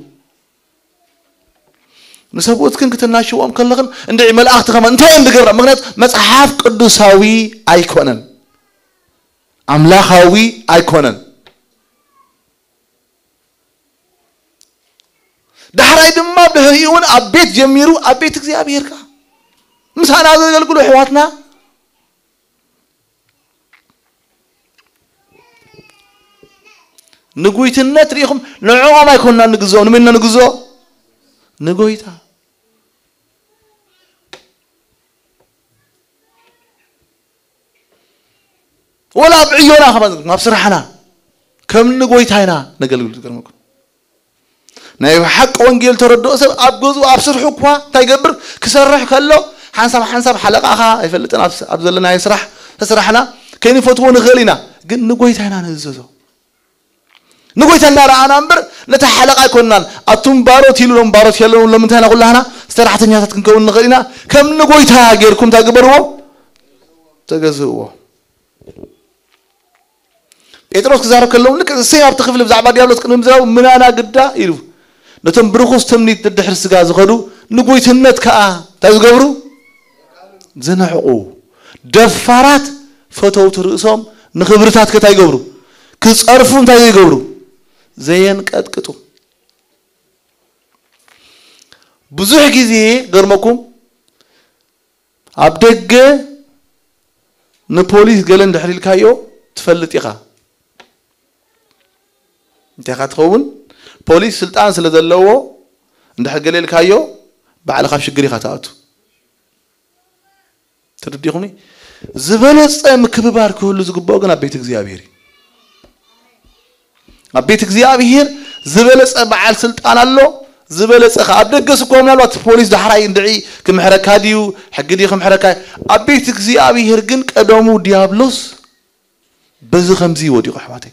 ንሰብኡትክን ክትናሽዎም ከለኽን እንድዒ መላእኽቲ ከማን እንታይ እዮም ዝገብራ? ምኽንያቱ መጽሓፍ ቅዱሳዊ ኣይኮነን። ኣምላኻዊ ኣይኮነን። ዳሕራይ ድማ ብድሕሪኡ እውን ኣብ ቤት ጀሚሩ ኣብ ቤት እግዚኣብሔር ከኣ ምሳና ዘገልግሉ ኣሕዋትና ንጉይትነት ርኢኹም ንዕኦም ኣይኮንና ንግዝኦ፣ ንመን ኢና ንግዝኦ? ንጎይታ። ወላ ኣብ ዕዮና ከማን ኣብ ስራሕና ከም ንጎይታ ኢና ነገልግል። ዝገርመኩም ናይ ሓቂ ወንጌል ተረድኦ ሰብ ኣብ ገዝኡ ኣብ ስርሑ እኳ እንታይ ይገብር? ክሰርሕ ከሎ ሓንሳብ ሓንሳብ ሓለቓኻ ኣይፈልጥን ኣብ፣ ኣብ ዘለናዮ ስራሕ ተስራሕና ከይንፈትዎ ንኽእል ኢና፣ ግን ንጎይታ ኢና ንእዘዞ። ንጎይታ እናረኣና እምበር ነቲ ሓለቓ ኣይኮንናን። ኣቱም ባሮት ኢሉ ሎም ባሮት የለውን። ሎም እንታይ ኢና ኩላህና ሰራሕተኛታት ክንከውን ንኽእል ኢና። ከም ንጎይታ ጌርኩም እንታይ ግበርዎ? ተገዝእዎ። ጴጥሮስ ክዛረብ ከለውን ልክዕ እሰይ ኣብቲ ክፍሊ ብዛዕባ ዲያብሎስ ቅድሚ ምዝራቡ ምናና ግዳ ኢሉ ነቶም ብርኹስ ትምኒት ድድሕሪ ስጋ ዝኸዱ ንጎይትነት ከኣ እንታይ ዝገብሩ? ዝንሕቑ። ደፋራት ፈተውቲ ርእሶም ንኽብርታት ከታይ ይገብሩ? ክጸርፉ እንታይ ዘይገብሩ? ዘየንቀጥቅጡ። ብዙሕ ግዜ ገርመኩም ኣብ ደገ ንፖሊስ ገለ እንድሕር ኢልካዮ ትፈልጥ ኢኻ። እንታይ ኢኻ ትኸውን? ፖሊስ ስልጣን ስለ ዘለዎ እንድሕር ገለ ኢልካዮ ባዕልኻ ኣብ ሽግር ኢኻ ትኣቱ። ተረዲኹምኒ? ዝበለጸ ምክብባር ክህሉ ዝግብኦ ግን ኣብ ቤት እግዚኣብሔር እዩ። ኣብ ቤት እግዚኣብሔር ዝበለጸ በዓል ስልጣን ኣሎ። ዝበለጸ ኸ-፣ ኣብ ደገስ እኮ ምናልባት ፖሊስ ዳሕራይ እንድዒ ክምሕረካ ድዩ፣ ሕጊ ድዩ ክምሕረካ? ኣብ ቤት እግዚኣብሔር ግን ቀደሙ ዲያብሎስ በዚ ከምዚ ወዲቑ ኣሕዋተይ።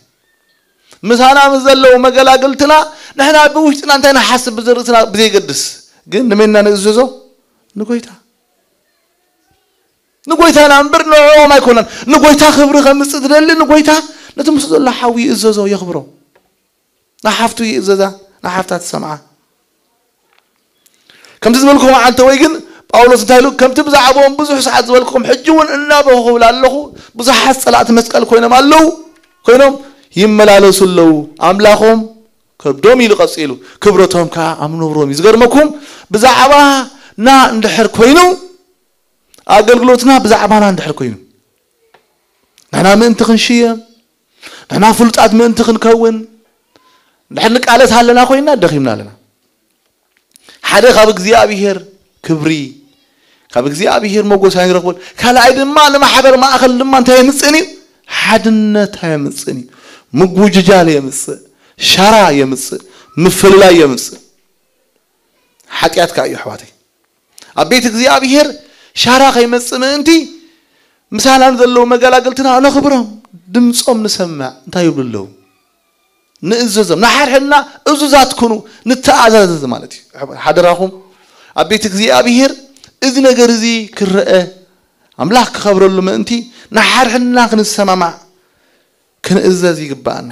ምሳና ምስ ዘለዉ መገላግልትና ንሕና ብውሽጥና እንታይ ንሓስብ ብዝርእስና ብዘይገድስ፣ ግን ንመንና ንእዘዞ? ንጎይታ። ንጎይታና እምበር ንዕኦም ኣይኮነን። ንጎይታ ክብሪ ከምጽእ ዝደሊ ንጎይታ ነቲ ምስ ዘሎ ሓዊ ይእዘዞ፣ የኽብሮ። ንሓፍቱ ይእዘዛ፣ ንሓፍታ ትሰምዓ። ከምቲ ዝበልኩኹም ዓንተ ወይ ግን ጳውሎስ እንታይ ኢሉ? ከምቲ ብዛዕባኦም ብዙሕ ሰዓት ዝበልኩም ሕጂ እውን እናበኹ ክብል ኣለኹ። ብዙሓት ጸላእቲ መስቀል ኮይኖም ኣለዉ፣ ኮይኖም ይመላለሱ ኣለዉ። ኣምላኾም ከብዶም ኢሉ ቀጺሉ፣ ክብረቶም ከኣ ኣብ ነብሮም እዩ። ዝገርመኩም፣ ብዛዕባና እንድሕር ኮይኑ፣ ኣገልግሎትና ብዛዕባና እንድሕር ኮይኑ፣ ንሕና ምእንቲ ክንሽየም፣ ንሕና ፍሉጣት ምእንቲ ክንከውን እንድሕር ንቃለስ ኣለና ኮይንና፣ ደኺምና ኣለና። ሓደ ካብ እግዚኣብሔር ክብሪ፣ ካብ እግዚኣብሔር ሞጎስ ኣይንረኽቦን። ካልኣይ ድማ ንማሕበር ማእኸል ድማ እንታይ የምጽእን እዩ? ሓድነት ኣየምጽእን እዩ። ምጉጅጃል የምጽእ፣ ሻራ የምጽእ፣ ምፍልላይ የምጽእ። ሓጢኣት ከኣ እዩ ኣሕዋተይ። ኣብ ቤት እግዚኣብሔር ሻራ ከይመጽእ ምእንቲ ምሳና ንዘለዉ መገላግልትና ነኽብሮም፣ ድምጾም ንሰምዕ። እንታይ ይብሉ ኣለዉ? ንእዘዞም፣ ንሓድሕድና እዙዛት ኩኑ፣ ንተኣዛዘዝ ማለት እዩ። ሓደራኹም፣ ኣብ ቤት እግዚኣብሔር እዚ ነገር እዚ ክረአ፣ ኣምላኽ ክኸብረሉ ምእንቲ ንሓድሕድና ክንሰማማዕ፣ ክንእዘዝ ይግብኣና።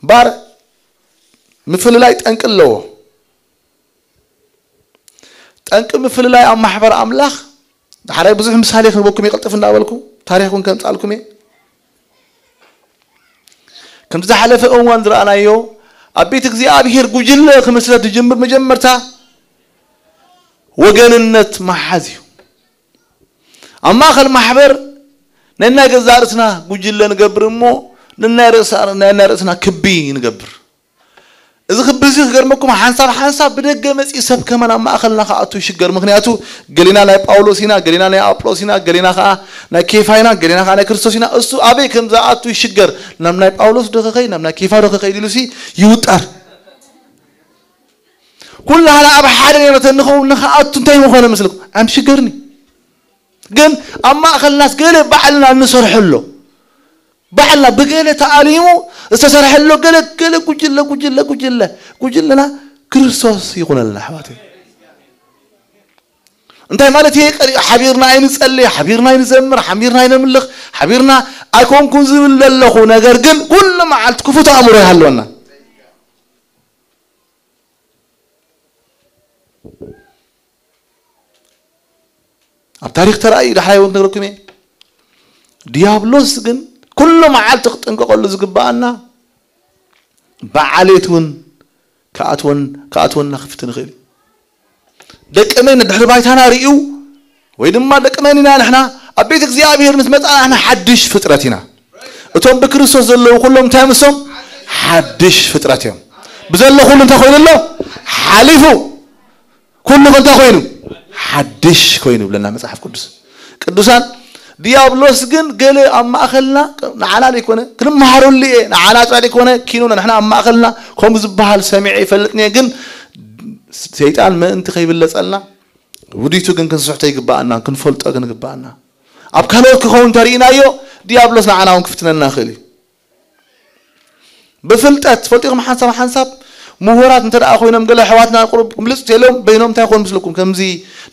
ባር ምፍልላይ ጠንቂ ኣለዎ። ጠንቂ ምፍልላይ ኣብ ማሕበር ኣምላኽ፣ ሓራይ ብዙሕ ምሳሌ ክንበኩም ይቕልጥፍ እንዳበልኩ፣ ታሪኽ እውን ከምጻልኩም እየ። ከምቲ ዝሓለፈ እዋን ዝረኣናዮ፣ ኣብ ቤት እግዚኣብሔር ጉጅለ ክምስረት ዝጅምር መጀመርታ ወገንነት መሓዝ እዩ። ኣብ ማእኸል ማሕበር ናይ ናይ ገዛእ ርእስና ጉጅለ ንገብር እሞ፣ ንናይ ርእሳ-፣ ናይ ናይ ርእስና ክቢ ንገብር። እዚ ክቢ እዚ ክገርመኩም፣ ሓንሳብ ሓንሳብ ብደገ መጺኡ ሰብ ከማን ኣብ ማእኸልና ክኣቱ ይሽገር። ምኽንያቱ ገሊና ናይ ጳውሎስ ኢና፣ ገሊና ናይ ኣጵሎስ ኢና፣ ገሊና ከኣ ናይ ኬፋ ኢና፣ ገሊና ከኣ ናይ ክርስቶስ ኢና። እሱ ኣበይ ከም ዝኣቱ ይሽገር። ናብ ናይ ጳውሎስ ዶ ክኸይድ፣ ናብ ናይ ኬፋ ዶ ክኸይድ ኢሉሲ ይውጠር። ኩላህና ኣብ ሓደ ነብረት ንኸውን ንኽኣቱ እንታይ ምኾነ መስልኩም? ኣምሽገርኒ። ግን ኣብ ማእኸልናስ ገለ ባዕልና እንሰርሐሎ፣ ባዕልና ብገለ ተኣሊሙ ዝተሰርሐሎ ገለ፣ ገለ ጉጅለ፣ ጉጅለ፣ ጉጅለ፣ ጉጅለና ክርስቶስ ይኹነልና ኣሕዋተይ። እንታይ ማለት እየ? ቀሪ-፣ ሓቢርና ኣይንጸሊ፣ ሓቢርና ኣይንዘምር፣ ሓቢርና ኣይነምልኽ፣ ሓቢርና ኣይኮንኩን ዝብል ዘለኹ፣ ነገር ግን ኩሉ መዓልቲ ክፉት ኣእምሮ ይሃልወና። ኣብ ታሪኽ ተራእዩ ዳሕራይ እውን ክነግረኩም እየ። ዲያብሎስ ግን ኩሉ መዓልቲ ክጥንቀቐሉ ዝግብኣና ብዓሌት እውን ክኣትወን-፣ ክኣትወና ክፍትን ይኽእል እዩ። ደቂ መን ድሕሪ ባይታና ርእዩ ወይ ድማ ደቂ መን ኢና ንሕና ኣብ ቤት እግዚኣብሔር ምስ መጻና ንሕና ሓድሽ ፍጥረት ኢና። እቶም ብክርስቶስ ዘለዉ ኩሎም እንታይ ምስኦም? ሓድሽ ፍጥረት እዮም። ብዘሎ ኩሉ እንታይ ኮይኑ ኣሎ? ሓሊፉ። ኩሉ እንታይ ኮይኑ? ሓድሽ ኮይኑ ይብለና መጽሓፍ ቅዱስ። ቅዱሳን፣ ዲያብሎስ ግን ገለ ኣብ ማእኸልና ንዓና ዘይኮነ፣ ክንመሃረሉ እየ፣ ንዓና ጥራይ ዘይኮነ፣ ኪኖ ንሕና ኣብ ማእኸልና ከምኡ ዝበሃል ሰሚዐ ይፈልጥን እየ፣ ግን ሰይጣን ምእንቲ ከይብለጸልና፣ ውዲቱ ግን ክንስሕቶ ይግብኣና፣ ክንፈልጦ ግን ይግብኣና። ኣብ ካልኦት ክኸውን እንተርኢናዮ፣ ዲያብሎስ ንዓና እውን ክፍትነና ይኽእል እዩ። ብፍልጠት፣ ትፈልጡ ኢኹም፣ ሓንሳብ ሓንሳብ ምሁራት እንተ ደኣ ኮይኖም፣ ገለ ኣሕዋትና ቁሩብ ምልጽ ተሎም፣ በይኖም እንታይ ኮን ምስልኩም፣ ከምዚ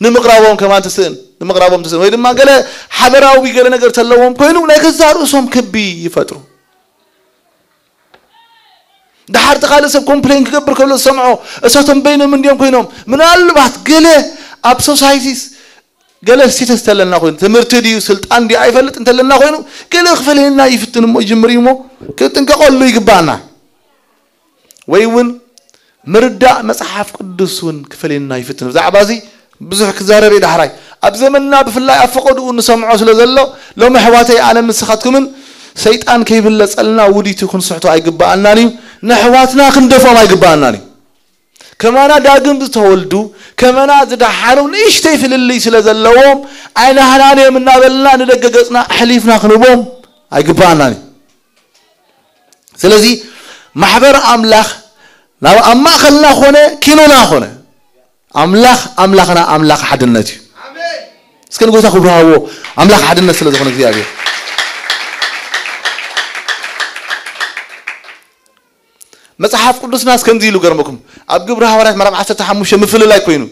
ንምቕራቦም ከማን ትስእን፣ ንምቕራቦም ትስእን፣ ወይ ድማ ገለ ሓበራዊ ገለ ነገር ተለዎም ኮይኑ፣ ናይ ገዛእ ርእሶም ክቢ ይፈጥሩ። ደሓር እቲ ካልእ ሰብ ኮምፕሌን ክገብር ከሎ ዝሰምዖ፣ እሳቶም በይኖም እንድዮም ኮይኖም። ምናልባት ገለ ኣብ ሶሳይቲስ ገለ ስቴተስ እንተለና ኮይኑ፣ ትምህርቲ ድዩ ስልጣን ድዩ ኣይፈልጥ እንተለና ኮይኑ፣ ገለ ክፈልየና ይፍትን እሞ፣ ይጅምር እዩ እሞ፣ ክንጥንቀቐሉ ይግባኣና። ወይ እውን ምርዳእ መጽሓፍ ቅዱስ እውን ክፈልየና ይፍትን። ብዛዕባ እዚ ብዙሕ ክዛረብ እየ ዳሕራይ። ኣብ ዘመንና ብፍላይ ኣብ ፈቐድኡ ንሰምዖ ስለ ዘሎ፣ ሎሚ ኣሕዋተይ ኣነ ምስኻትኩምን ሰይጣን ከይብለጸልና ውዲቱ ክንስሕቶ ኣይግባኣናን እዩ። ንኣሕዋትና ክንደፍኦም ኣይግባኣናን እዩ። ከማና ዳግም ዝተወልዱ፣ ከመና ዝደሓኑ ንእሽተይ ፍልልይ ስለ ዘለዎም፣ ኣይናህናን እዮም እናበልና ንደገ ገጽና ኣሕሊፍና ክንህቦም ኣይግባኣናን እዩ። ስለዚ ማሕበር ኣምላኽ ናብ ኣብ ማእኸልና ኾነ ኪኖና ኾነ፣ ኣምላኽ ኣምላኽና ኣምላኽ ሓድነት እዩ። እስከ ንጎይታ ክብሪ ሃብዎ፣ ኣምላኽ ሓድነት ስለ ዝኾነ እግዚኣብሔር። መጽሓፍ ቅዱስናስ ከምዚ ኢሉ ገርመኩም፣ ኣብ ግብሪ ሃዋርያት ምዕራፍ ዓሰርተ ሓሙሽተ ምፍልላይ ኮይኑ፣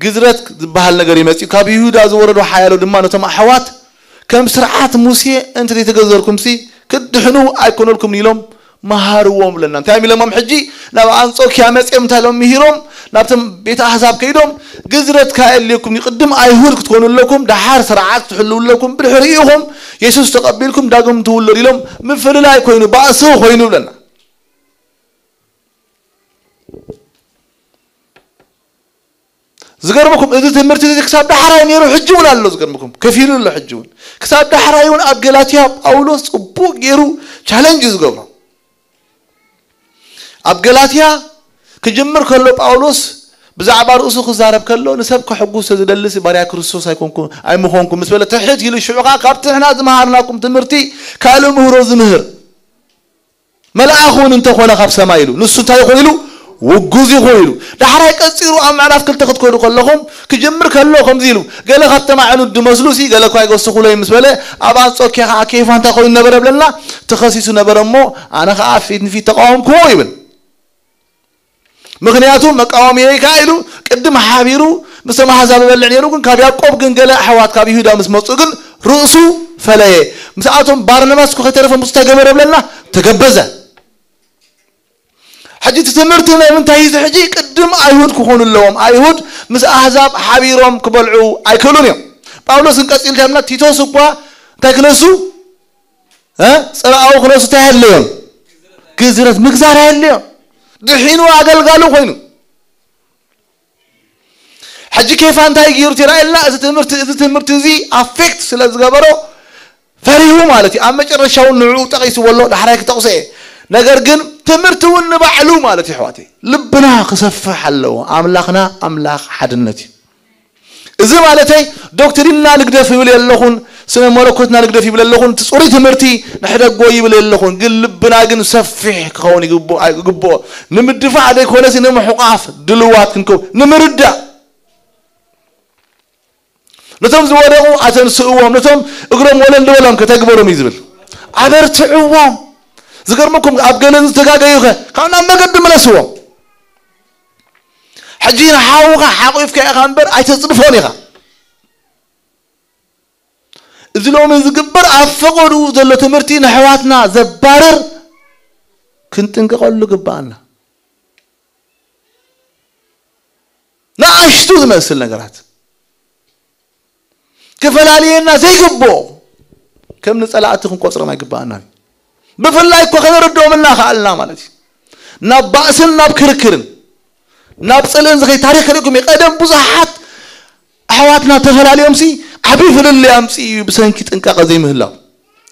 ግዝረት ዝበሃል ነገር ይመጽእ። ካብ ይሁዳ ዝወረዶ ሓያሎ ድማ ነቶም ኣሕዋት ከም ስርዓት ሙሴ እንተ ዘይተገዘርኩምሲ፣ ክትድሕኑ ኣይኮነልኩምን ኢሎም መሃርዎም ብለና። እንታይ ኢሎሞም? ሕጂ ናብ ኣንጾኪያ መጺኦም እንታይ ኢሎም ምሂሮም? ናብቶም ቤተ ኣሕዛብ ከይዶም፣ ግዝረት ከየድልየኩም እዩ፣ ቅድም ኣይሁድ ክትኮኑ ኣለኩም፣ ደሓር ስርዓት ክትሕልዉ ኣለኩም፣ ብድሕሪኡ ኢኹም የሱስ ተቐቢልኩም ዳግም ትውለዱ ኢሎም። ምፍልላይ ኮይኑ፣ ባእሲ ኮይኑ ብለና። ዝገርመኩም፣ እዚ ትምህርቲ እዚ ክሳብ ዳሕራይ ነይሩ፣ ሕጂ እውን ኣሎ። ዝገርመኩም፣ ከፊሉ ኣሎ። ሕጂ እውን ክሳብ ዳሕራይ እውን ኣብ ገላትያ ጳውሎስ ጽቡቕ ገይሩ ቻለንጅ እዩ ዝገብሮ። ኣብ ገላትያ ክጅምር ከሎ ጳውሎስ ብዛዕባ ርእሱ ክዛረብ ከሎ፣ ንሰብ ከሕጉስ ዝደልስ ባርያ ክርስቶስ ኣይኮንኩ ኣይምኾንኩ ምስ በለ፣ ትሕት ኢሉ፣ ሽዑ ከዓ ካብቲ ንሕና ዝመሃርናኩም ትምህርቲ ካልእ ምህሮ ዝምህር መልኣኽ እውን እንተኾነ ካብ ሰማይ ኢሉ፣ ንሱ እንታይ ይኹን ኢሉ? ውጉዝ ይኹን ኢሉ። ዳሕራይ ቀጺሉ ኣብ ምዕራፍ ክልተ ክትከዱ ከለኹም፣ ክጅምር ከሎ ከምዚ ኢሉ፣ ገለ ካብቶም ኣዕኑድ ድመስሉ ሲ፣ ገለ እኳ ይገስኹለይ ምስ በለ፣ ኣብ ኣንጾኪያ ከዓ ኬፋ እንታይ ኮይኑ ነበረ ብለና? ተኸሲሱ ነበረ እሞ፣ ኣነ ከዓ ፊት ንፊት ተቃወምክዎ ይብል። ምኽንያቱ መቃወምየይ ከዓ ኢሉ ቅድም ሓቢሩ ምስቶም ኣሕዛብ በልዕ ነይሩ፣ ግን ካብ ያዕቆብ ግን ገለ ኣሕዋት ካብ ይሁዳ ምስ መጹ ግን ርእሱ ፈለየ። ምስኣቶም ባርነባስ እኮ ከይተረፈ ምስ ተገበረ ብለና ተገበዘ። ሕጂ እቲ ትምህርቲ ናይ ምንታይ እዩ? እዚ ሕጂ ቅድም ኣይሁድ ክኾኑ ኣለዎም። ኣይሁድ ምስ ኣሕዛብ ሓቢሮም ክበልዑ ኣይክእሉን እዮም። ጳውሎስ ግን ቀጺሉ ከምና ቲቶስ እኳ እንታይ ክነሱ? እ? ጽርኣዊ ክነሱ እንታይ የድልዮም? ግዝረት ምግዛር የድልዮም። ድሒኑ ኣገልጋሉ ኮይኑ። ሕጂ ኬፋ እንታይ ገይሩ ትረኣየልና? እዚ ትምህርቲ፣ እዚ ትምህርቲ እዚ ኣፌክት ስለ ዝገበሮ ፈሪሁ ማለት እዩ። ኣብ መጨረሻ እውን ንዕኡ ጠቒስዎ ኣሎ፣ ዳሕራይ ክጠቕሶ እየ። ነገር ግን ትምህርቲ እውን ንባዕሉ ማለት እዩ፣ ኣሕዋተይ። ልብና ክሰፍሕ ኣለዎ። ኣምላኽና ኣምላኽ ሓድነት እዩ። እዚ ማለተይ ዶክትሪንና ንግደፍ ይብል የለኹን፣ ስነ መለኮትና ንግደፍ ይብል የለኹን፣ እቲ ጽሩይ ትምህርቲ ንሕደጎ ይብል የለኹን። ግን ልብና ግን ሰፊሕ ክኸውን ይግብኦ፣ ይግብኦ። ንምድፋዕ ዘይኮነሲ ንምሕቋፍ ድልዋት ክንከው፣ ንምርዳእ። ነቶም ዝወደቑ ኣተንስእዎም፣ ነቶም እግሮም ወለል ዝበሎም ከተግበሮም እዩ ዝብል። ኣበርትዕዎም። ዝገርመኩም ኣብ ገለ ዝተጋገዩ ከ ካብ ናብ መገዲ ምለስዎም። ሕጂ ንሓውኻ ሓቂፍካ ኢኻ እምበር ኣይተጽድፎን ኢኻ። እዚ ሎሚ ዝግበር ኣብ ፈቐድኡ ዘሎ ትምህርቲ ንኣሕዋትና ዘባርር ክንጥንቀቐሉ ግብኣና። ንኣሽቱ ዝመስል ነገራት ክፈላልየና ዘይግብኦ ከም ንጸላእቲ ክንቆጽሮም ኣይግብኣናን። ብፍላይ እኮ ከነረድኦም እናኸኣልና ማለት እዩ። ናብ ባእስን ናብ ክርክርን ናብ ጽልእን ዝኸይድ ታሪኽ ከሪእኩም እዩ። ቀደም ብዙሓት ኣሕዋትና ተፈላልዮምሲ ዓብዪ ፍልልይ ኣምጽኡ እዩ ብሰንኪ ጥንቃቐ ዘይምህላው።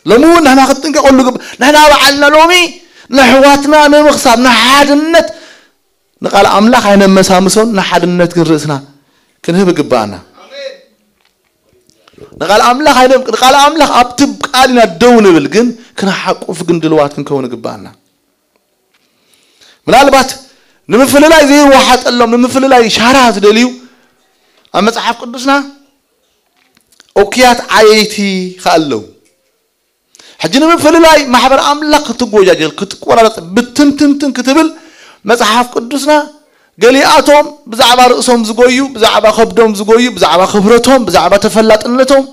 ሎሚ እውን ንሕና ክትጥንቀቐሉ ግብ-፣ ንሕና ባዕልና ሎሚ ንኣሕዋትና ንምኽሳብ፣ ንሓድነት፣ ንቃል ኣምላኽ ኣይነመሳምሶን፣ ንሓድነት ግን ርእስና ክንህብ ይግብኣና። ንቃል ኣምላኽ ኣይነ-፣ ንቃል ኣምላኽ ኣብቲ ቃል ኢና ደው ንብል፣ ግን ክንሓቁፍ ግን ድልዋት ክንከውን ይግብኣና። ምናልባት ንምፍልላይ ዘይወሓጠሎም፣ ንምፍልላይ ሻራ ዝደልዩ ኣብ መጽሓፍ ቅዱስና እኩያት ዓየይቲ ከኣ ኣለዉ። ሕጂ ንምፍልላይ ማሕበር ኣምላኽ ክትጎጃጀል፣ ክትቆራረጽ፣ ብትንትንትን ክትብል መጽሓፍ ቅዱስና ገሊኣቶም ብዛዕባ ርእሶም ዝጎዩ፣ ብዛዕባ ከብዶም ዝጎዩ፣ ብዛዕባ ክብረቶም፣ ብዛዕባ ተፈላጥነቶም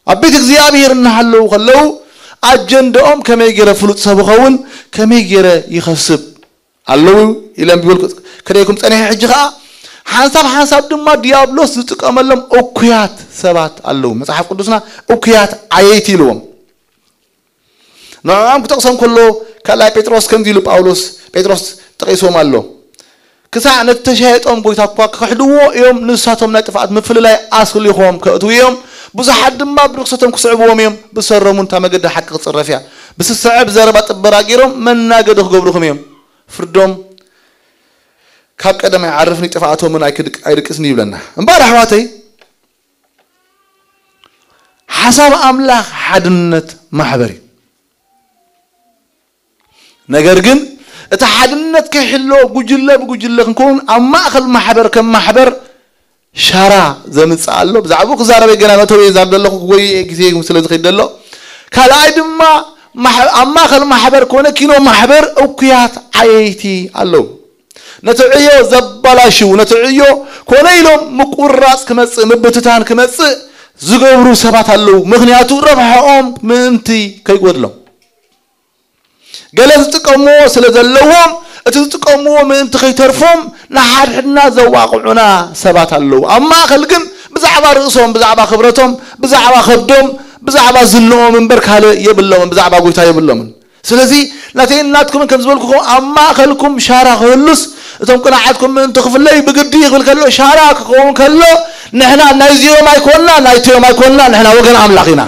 ኣብ ቤት እግዚኣብሔር እናሃለዉ ከለዉ ኣጀንዳኦም ከመይ ገይረ ፍሉጥ ሰብ ኸውን፣ ከመይ ገይረ ይኸስብ ኣለዉ ኢለ ኣንቢበልኩ ከደይኩም ጸኒሐ። ሕጂ ኸኣ ሓንሳብ ሓንሳብ ድማ ዲያብሎስ ዝጥቀመሎም እኩያት ሰባት ኣለዉ። መጽሓፍ ቅዱስና እኩያት ዓየይቲ ኢልዎም። ንዕኦም ክጠቕሶም ከሎ ካልኣይ ጴጥሮስ ከምዚ ኢሉ ጳውሎስ ጴጥሮስ ጠቒስዎም ኣሎ። ክሳዕ ነቲ ተሻየጦም ጐይታ እኳ ክኽሕድዎ እዮም፣ ንሳቶም ናይ ጥፍኣት ምፍልላይ ኣስሊኾም ከእትዉ እዮም፣ ብዙሓት ድማ ብርኽሰቶም ክስዕብዎም እዮም። ብሰሮም እውን እታ መገዲ ሓቂ ክትጽረፍ እያ። ብስስዐ ብዘረባ ጥበራ ገይሮም መናገዲ ክገብሩኹም እዮም። ፍርዶም ካብ ቀደም ኣይዓርፍን እዩ፣ ጥፍኣቶምን ኣይክድቅ-፣ ኣይድቅስን እዩ ይብለና። እምበኣር ኣሕዋተይ፣ ሓሳብ ኣምላኽ ሓድነት ማሕበር እዩ። ነገር ግን እቲ ሓድነት ከይሕሎ ጉጅለ ብጉጅለ ክንከውን ኣብ ማእከል ማሕበር ከም ማሕበር ሻራ ዘምጽእ ኣሎ። ብዛዕባኡ ክዛረበ ገና መእተዊ እየ ዝዛረብ ዘለኹ፣ ክጎይ እየ ግዜ ስለ ዝኸይድ ዘሎ። ካልኣይ ድማ ማሕ-፣ ኣብ ማእከል ማሕበር ኮነ ኪኖ ማሕበር እኩያት ዓየይቲ ኣለዉ። ነቲ ዕዮ ዘባላሽው፣ ነቲ ዕዮ ኮነ ኢሎም ምቁርራጽ ክመጽእ፣ ምብትታን ክመጽእ ዝገብሩ ሰባት ኣለዉ። ምኽንያቱ ረብሓኦም ምእንቲ ከይጎድሎም። ገለ ዝጥቀምዎ ስለ ዘለዎም፣ እቲ ዝጥቀምዎ ምእንቲ ከይተርፎም ንሓድሕድና ዘዋቕዑና ሰባት ኣለዉ። ኣብ ማእከል ግን ብዛዕባ ርእሶም፣ ብዛዕባ ክብረቶም፣ ብዛዕባ ከብዶም፣ ብዛዕባ ዝንኦም እምበር ካልእ የብሎምን፣ ብዛዕባ ጎይታ የብሎምን። ስለዚ ናተይን ናትኩምን ከም ዝበልኩኹም ኣብ ማእከልኩም ሻራ ክህሉስ፣ እቶም ቅንዓትኩም ምእንቲ ክፍለዩ ብግዲ ክብል ከሎ፣ ሻራ ክኸውን ከሎ፣ ንሕና ናይዚኦም ኣይኮንና፣ ናይቲኦም ኣይኮንና፣ ንሕና ወገን ኣምላኽ ኢና።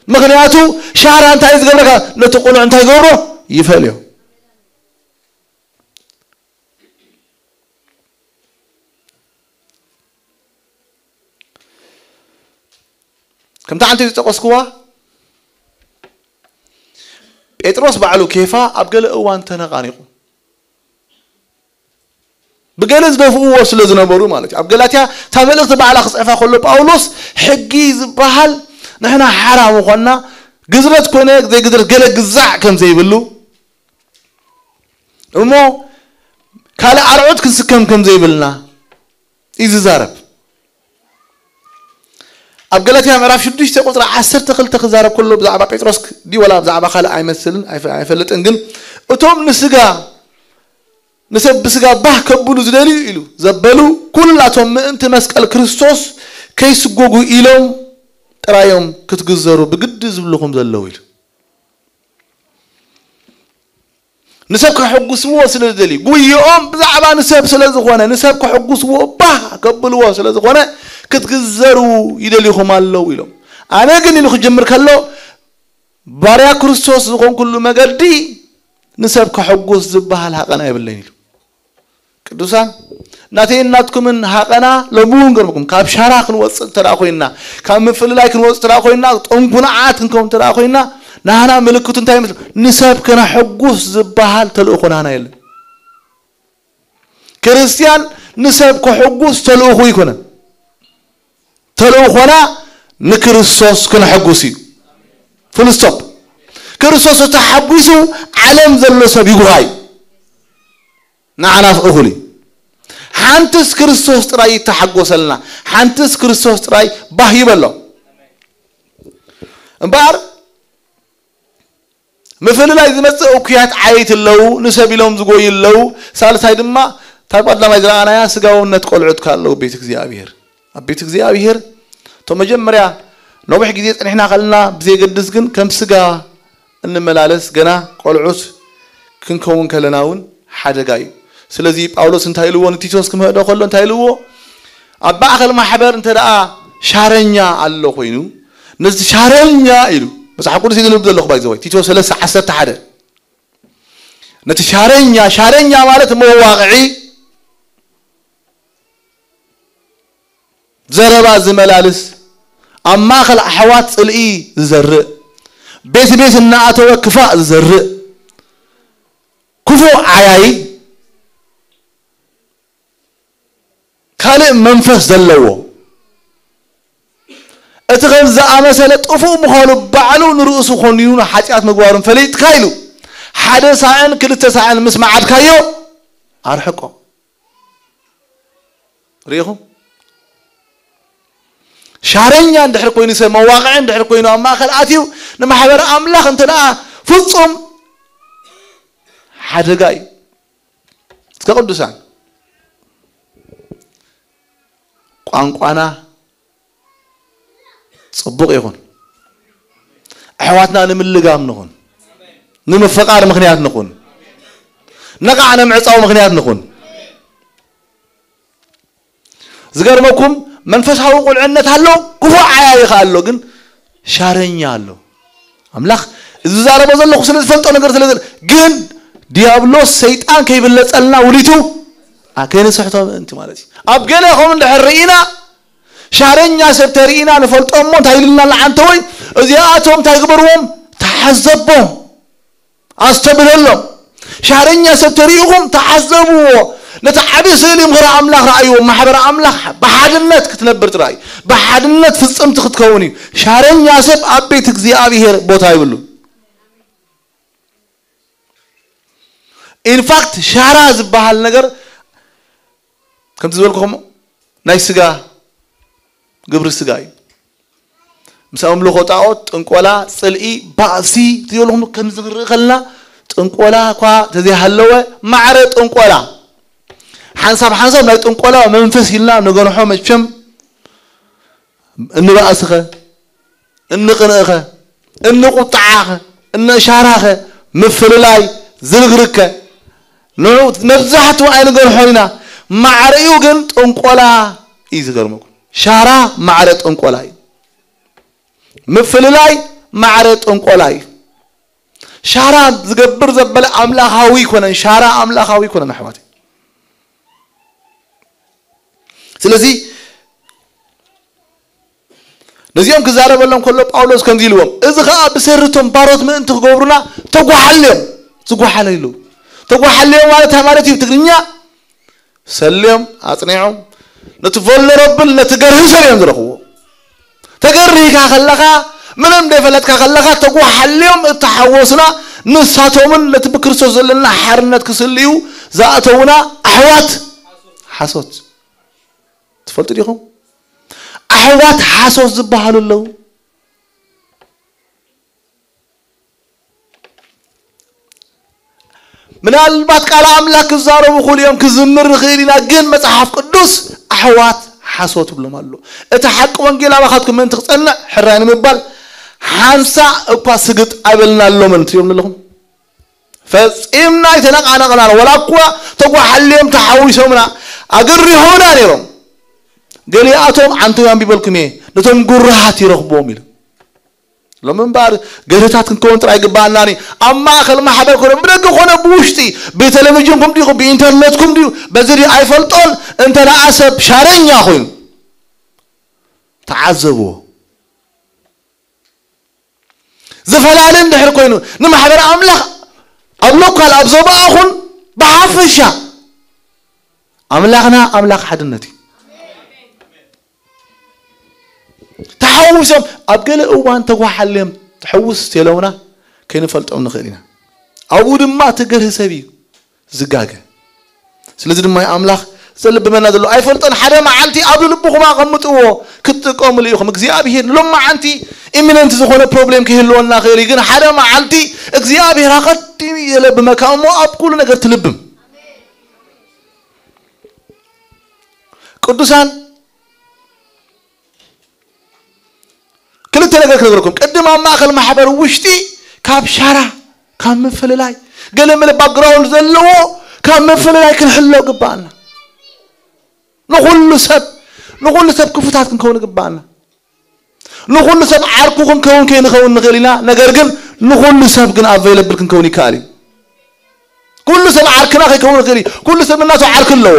ምኽንያቱ ሻራ እንታይ እዩ ዝገብረካ? ነቲ ቁኑዕ እንታይ ይገብሮ? ይፈልዮ። ከምታ ሓንቲ ዝጠቀስኩዋ፣ ጴጥሮስ ባዕሉ ኬፋ ኣብ ገለ እዋን ተነቃኒቁ፣ ብገለ ዝደፍእዎ ስለ ዝነበሩ ማለት እዩ። ኣብ ገላትያ እታ መልእኽቲ ባዕላ ክጽሕፋ ከሎ ጳውሎስ ሕጊ ዝበሃል ንሕና ሓራ ምዃንና፣ ግዝረት ኮነ ዘይግዝረት ገለ ግዛዕ ከም ዘይብሉ እሞ ካልእ ኣርዑት ክንስከም ከም ዘይብልና እዩ ዝዛረብ። ኣብ ገላትያ ምዕራፍ ሽዱሽተ ቁጽሪ ዓሰርተ ክልተ ክዛረብ ከሎ ብዛዕባ ጴጥሮስ ክ- ድዩ ወላ ብዛዕባ ካልእ ኣይመስልን ኣይፈ- ኣይፈልጥን፣ ግን እቶም ንስጋ ንሰብ ብስጋ ባህ ከብሉ ዝደልዩ ኢሉ ዘበሉ ኩላቶም ምእንቲ መስቀል ክርስቶስ ከይስጎጉ ኢሎም ጥራዮም ክትግዘሩ ብግዲ ዝብልኹም ዘለዉ ኢሉ። ንሰብ ከሐጉስዎ ስለ ዝደልዩ፣ ጉይኦም ብዛዕባ ንሰብ ስለ ዝኾነ፣ ንሰብ ከሐጉስዎ ባህ ከብልዎ ስለ ዝኾነ ክትግዘሩ ይደልዩኹም ኣለዉ ኢሎም። ኣነ ግን ኢሉ ክጅምር ከሎ፣ ባርያ ክርስቶስ ዝኾንኩሉ መገዲ ንሰብ ከሐጉስ ዝበሃል ሃቐና የብለይን ኢሉ። ቅዱሳን፣ ናተይን ናትኩምን ሃቐና ሎሚ እውን ገርምኩም ካብ ሻራ ክንወፅእ እንተ ደኣ ኮይንና፣ ካብ ምፍልላይ ክንወፅእ እንተ ደኣ ኮይንና፣ ጥንኩናዓት ክንከውን እንተ ደኣ ኮይንና፣ ናህና ምልክቱ እንታይ ይመስል? ንሰብ ከነሐጉስ ዝበሃል ተልእኾ ናህና የለን። ክርስትያን ንሰብ ከሐጉስ ተልእኹ ይኮነን። ተልእኾና ንክርስቶስ ክነሐጉስ እዩ። ፉል ስቶፕ። ክርስቶስ ተሓጒሱ ዓለም ዘሎ ሰብ ይጉሃይ። ንዓናስ እኹል እዩ። ሓንትስ ክርስቶስ ጥራይ ይተሓጎሰልና፣ ሓንትስ ክርስቶስ ጥራይ ባህ ይበሎ። እምበኣር ምፍልላይ ዝመጽእ እኩያት ዓየይቲ ኣለዉ፣ ንሰብ ኢሎም ዝጎዩ ኣለዉ። ሳልሳይ ድማ እታ ቀዳማይ ዝረኣናያ ስጋውነት ቆልዑት ከኣ ኣለዉ ቤት እግዚኣብሔር። ኣብ ቤት እግዚኣብሔር እቶም መጀመርያ ነዊሕ ግዜ ጸኒሕና ከለና ብዘየገድስ ግን ከም ስጋ እንመላለስ ገና ቆልዑት ክንከውን ከለና እውን ሓደጋ እዩ። ስለዚ ጳውሎስ እንታይ ኢልዎ ንቲቶስ ክምህዶ ከሎ እንታይ ኢልዎ? ኣብ ማእከል ማሕበር እንተ ደኣ ሻረኛ ኣሎ ኮይኑ፣ ነዚ ሻረኛ ኢሉ መጽሓፍ ቅዱስ እዩ ዝንብብ ዘለኹ ባይ ዘወይ ቲቶስ ሰለስተ ዓሰርተ ሓደ ነቲ ሻረኛ ሻረኛ ማለት መዋቕዒ ዘረባ ዝመላልስ ኣብ ማእከል ኣሕዋት ጽልኢ ዝዘርእ ቤት ቤት እናኣተወ ክፋእ ዝዘርእ ክፉእ ዓያይ ካልእ መንፈስ ዘለዎ እቲ ከም ዝኣመሰለ ጥፉእ ምዃኑ ባዕሉ ንርእሱ ኮኒኑ ሓጢኣት ምግባሩን ፈሊጥካ ኢሉ ሓደ ሳዕን ክልተ ሳዕን ምስ መዓድካዮ ኣርሕቆ። ርኢኹም? ሻረኛ እንድሕር ኮይኑ ሰብ መዋቕዒ እንድሕር ኮይኑ ኣብ ማእከል ኣትዩ ንማሕበር ኣምላኽ እንተ ደኣ ፍጹም ሓደጋ እዩ። እስከ ቅዱሳን ቋንቋና ጽቡቕ ይኹን። ኣሕዋትና ንምልጋም ንኹን። ንምፍቓር ምኽንያት ንኹን። ነቓዕ ንምዕጻው ምኽንያት ንኹን። ዝገርመኩም መንፈሳዊ ቁልዕነት ኣሎ፣ ክፉእ ዓያይኻ ኣሎ፣ ግን ሻረኛ ኣሎ። ኣምላኽ እዚ ዝዛረቦ ዘለኹ ስለ ዝፈልጦ ነገር ስለ ዘለ ግን ዲያብሎስ ሰይጣን ከይብለጸልና ውሊቱ ኣ- ከይንስሕቶ ምእንቲ ማለት እዩ። ኣብ ገለ ኸም እንድሕር ርኢና ሻረኛ ሰብ ተርኢና ንፈልጦ እሞ እንታይ ኢልና ንዓንተ ወይ እዚኣቶም እንታይ ግበርዎም ተሓዘቦም ኣስተብህለሎም። ሻረኛ ሰብ ተሪኢኹም ተዓዘብዎ። ነቲ ዓቢ ስእሊ ምኽሪ ኣምላኽ ረኣይዎ። ማሕበር ኣምላኽ ብሓድነት ክትነብር ጥራይ፣ ብሓድነት ፍጽምቲ ክትከውን እዩ። ሻረኛ ሰብ ኣብ ቤት እግዚኣብሔር ቦታ ይብሉ። ኢንፋክት ሻራ ዝበሃል ነገር ከምቲ ዝበልኩኹም ናይ ስጋ ግብሪ ስጋ እዩ። ምስ ኣምልኾ ጣዖት፣ ጥንቆላ፣ ጽልኢ፣ ባእሲ ትብልኹም ከምዚ ክንርኢ ከለና ጥንቆላ እኳ ተዘይሃለወ፣ ማዕረ ጥንቆላ፣ ሓንሳብ ሓንሳብ ናይ ጥንቆላ መንፈስ ኢልና ንገንሖ። መቸም እንባእስኸ፣ እንቕንእኸ፣ እንቁጣዓኸ፣ እንእሻራኸ፣ ምፍልላይ፣ ዝርግርግከ፣ ንዑ መብዛሕትኡ ኣይንገንሖን ኢና። ማዕረኡ ግን ጥንቆላ እዩ። ዝገርመኩም፣ ሻራ ማዕረ ጥንቆላ እዩ። ምፍልላይ ማዕረ ጥንቆላ እዩ። ሻራ ዝገብር ዘበለ ኣምላኻዊ ይኮነን። ሻራ ኣምላኻዊ ይኮነን፣ ኣሕዋት። ስለዚ ነዚኦም ክዛረበሎም ከሎ ጳውሎስ ከምዚ ኢልዎም፣ እዚ ኸኣ ብሰሪ እቶም ባሮት ምእንቲ ክገብሩና ተጓሓልዮም። ዝጓሓለ ኢሉ፣ ተጓሓልዮም ማለት እንታይ ማለት እዩ? ትግርኛ ሰልዮም ኣጽኒዖም፣ ነቲ ቮልነረብል፣ ነቲ ገርሂ ሰብ እዮም ዝረኽብዎ። ተገሪህካ ከለኻ፣ ምንም ዘይፈለጥካ ከለኻ፣ ተጓሓልዮም እተሓወሱና፣ ንሳቶምን ነቲ ብክርስቶስ ዘለና ሓርነት ክስልዩ ዝኣተውና ኣሕዋት ሓሶት። ትፈልጡ ዲኹም? ኣሕዋት ሓሶት ዝበሃሉ ኣለዉ። ምናልባት ቃል ኣምላኽ ክዛረቡ ክእሉ እዮም፣ ክዝምር ንኽእል ኢና። ግን መጽሓፍ ቅዱስ ኣሕዋት ሓሶት ይብሎም ኣሎ። እቲ ሓቂ ወንጌል ኣባኻትኩም ምእንቲ ክጸንዕ፣ ሕራይ ንምባል ሓንሳእ እኳ ስግጥ ኣይበልናሎምን ትብሎም ዘለኹም። ፈጺምና ኣይተነቓነቕናን። ወላ እኳ ተጓሓልዮም ተሓዊሶምና፣ ኣግሪሆምና ነይሮም። ገሊኣቶም ዓንተው ኣንቢበልኩም እየ፣ ነቶም ጉራሃት ይረኽብዎም ኢሉ። ሎሚ እምበኣር ገርህታት ክንከውን ጥራይ ይግበኣናኒ። ኣብ ማእከል ማሕበር ኮነ፣ ብደገ ኮነ ብውሽጢ፣ ብቴሌቪዥንኩም ድዩ፣ ብኢንተርነትኩም ድዩ፣ በዚ ድዩ ኣይፈልጦን፣ እንተ ደኣ ሰብ ሻረኛ ኮይኑ ተዓዘብዎ። ዝፈላለ እንድሕር ኮይኑ፣ ንማሕበር ኣምላኽ ኣብ ሎካል፣ ኣብ ዞባኣ ኹን ብሓፈሻ፣ ኣምላኽና ኣምላኽ ሓድነት እዩ። ተሓዊሶም ኣብ ገለ እዋን ተጓሓልዮም ትሕውስ ተለውና ከይንፈልጦም ንኽእል ኢና። ኣብኡ ድማ እቲ ገርሂ ሰብ እዩ ዝጋገ። ስለዚ ድማ ኣምላኽ ዘልብመና ዘሎ ኣይፈልጦን። ሓደ መዓልቲ ኣብ ልብኹም ኣቐምጥዎ፣ ክትጥቀምሉ ኢኹም። እግዚኣብሄር ሎም መዓልቲ ኢሚነንት ዝኾነ ፕሮብሌም ክህልወና ክእል እዩ፣ ግን ሓደ መዓልቲ እግዚኣብሄር ኣቐዲሙ የለብመካ እሞ ኣብ ኩሉ ነገር ትልብም። ቅዱሳን ክልተ ነገር ክነግረኩም። ቅድም ኣብ ማእከል ማሕበር ውሽጢ ካብ ሻራ፣ ካብ ምፍልላይ፣ ገለ መለ ባክግራውንድ ዘለዎ ካብ ምፍልላይ ክንሕሎ ግባኣና። ንኹሉ ሰብ፣ ንኹሉ ሰብ ክፉታት ክንከውን ግባኣና። ንኹሉ ሰብ ዓርኩ ክንከውን ከይንኸውን ንኽእል ኢና። ነገር ግን ንኹሉ ሰብ ግን ኣቬለብል ክንከውን ይከኣል እዩ። ኩሉ ሰብ ዓርክና ከይከውን ይኽእል እዩ። ኩሉ ሰብ እናቱ ዓርኪ ኣለዎ።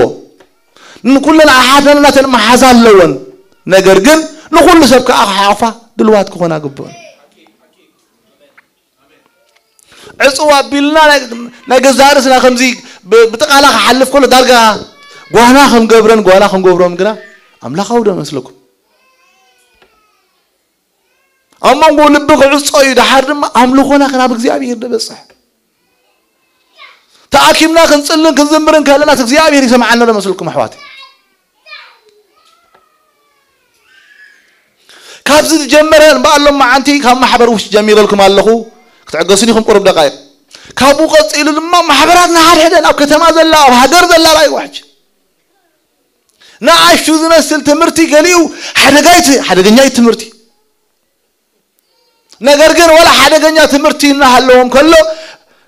ንኩለን ኣሓትና እናተን መሓዛ ኣለወን። ነገር ግን ንኹሉ ሰብ ከዓ ክሓቑፋ ድልዋት ክኾና ግብኦን። ዕፅው ኣቢልና ናይ፣ ናይ ገዛእ ርእስና ከምዚ ብ-፣ ብጥቓላ ክሓልፍ ከሎ ዳርጋ ጓና ከም ገብረን ጓና ከም ገብሮም ግና ኣምላኻዊ ዶ መስለኩም? ኣብ መንጎ ልቢ ክዕጾ እዩ፣ ደሓር ድማ ኣምልኾና ክናብ እግዚኣብሔር ደበጽሕ። ተኣኪብና ክንጽልን ክንዝምርን ከለና እግዚኣብሔር ይሰምዓና ዶ መስልኩም ኣሕዋት? ካብዚ ዝጀመረ እምበኣሎም መዓንቲ ካብ ማሕበር ውሽጢ ጀሚረልኩም ኣለኹ፣ ክትዕገሱን ኢኹም ቁሩብ ደቃይቕ። ካብኡ ቀጺሉ ድማ ማሕበራት ንሓድሕደን ኣብ ከተማ ዘላ ኣብ ሃገር ዘላ ራእይዋ ሕጂ ንኣሽቱ ዝመስል ትምህርቲ ገሊኡ ሓደጋይቲ ሓደገኛ እዩ ትምህርቲ። ነገር ግን ወላ ሓደገኛ ትምህርቲ እናሃለዎም ከሎ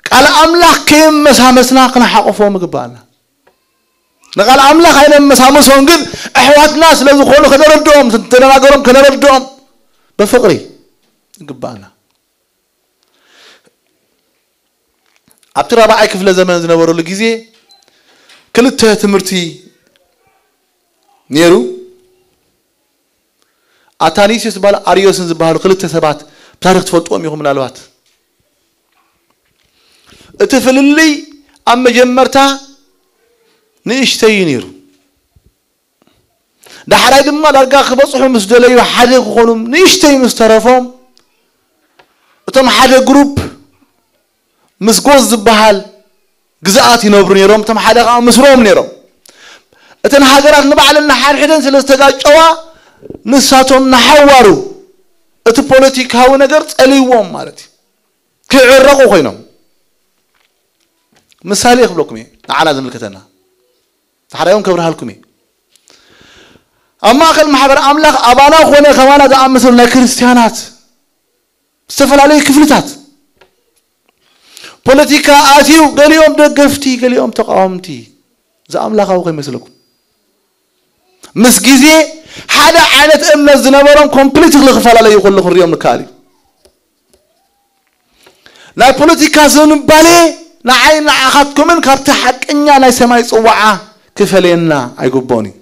ቃል ኣምላኽ ከየመሳመስና ክንሓቆፎም ይግባኣና። ንቃል ኣምላኽ ኣይነመሳምሶም፣ ግን ኣሕዋትና ስለ ዝኾኑ ከነረድኦም፣ ተነጋገሮም ከነረድኦም ብፍቕሪ ይግባኣና። ኣብቲ ራብዓይ ክፍለ ዘመን ዝነበረሉ ግዜ ክልተ ትምህርቲ ነይሩ። ኣታኒሲዮስ ዝበሃል ኣርዮስን ዝበሃሉ ክልተ ሰባት ብታሪኽ ትፈልጥዎም ኢኹም ምናልባት። እቲ ፍልልይ ኣብ መጀመርታ ንእሽተይ እዩ ነይሩ። ዳሕራይ ድማ ዳርጋ ክበጽሑ ምስ ደለዩ ሓደ ክኾኑ ንእሽተይ ምስ ተረፎም እቶም ሓደ ግሩፕ ምስ ጎዝ ዝበሃል ግዝኣት ይነብሩ ነይሮም፣ እቶም ሓደ ከዓ ምስ ሮም ነይሮም። እተን ሃገራት ንባዕለን ንሓድሕደን ስለ ዝተጋጨዋ ንሳቶም ንሓዋሩ እቲ ፖለቲካዊ ነገር ጸልይዎም ማለት እዩ። ክዕረቑ ኮይኖም ምሳሌ ክብለኩም እየ፣ ንዓና ዝምልከተና። ዳሕራይ እውን ከብርሃልኩም እየ። ኣብ ማእከል ማሕበር ኣምላኽ ኣባና ኾነ ከማና ዝኣመሰሉ ናይ ክርስትያናት ዝተፈላለዩ ክፍልታት ፖለቲካ ኣትዩ፣ ገሊኦም ደገፍቲ፣ ገሊኦም ተቃወምቲ፣ ዝኣምላኻዊ ከይመስለኩም። ምስ ግዜ ሓደ ዓይነት እምነት ዝነበሮም ኮምፕሊትሊ ክፈላለዩ ከሎ ክንሪኦም ንከኣል እዩ። ናይ ፖለቲካ ዝንባሌ ንዓይ ንዓኻትኩምን ካብቲ ሓቀኛ ናይ ሰማይ ጽዋዓ ክፈለየና ኣይግብኦን እዩ።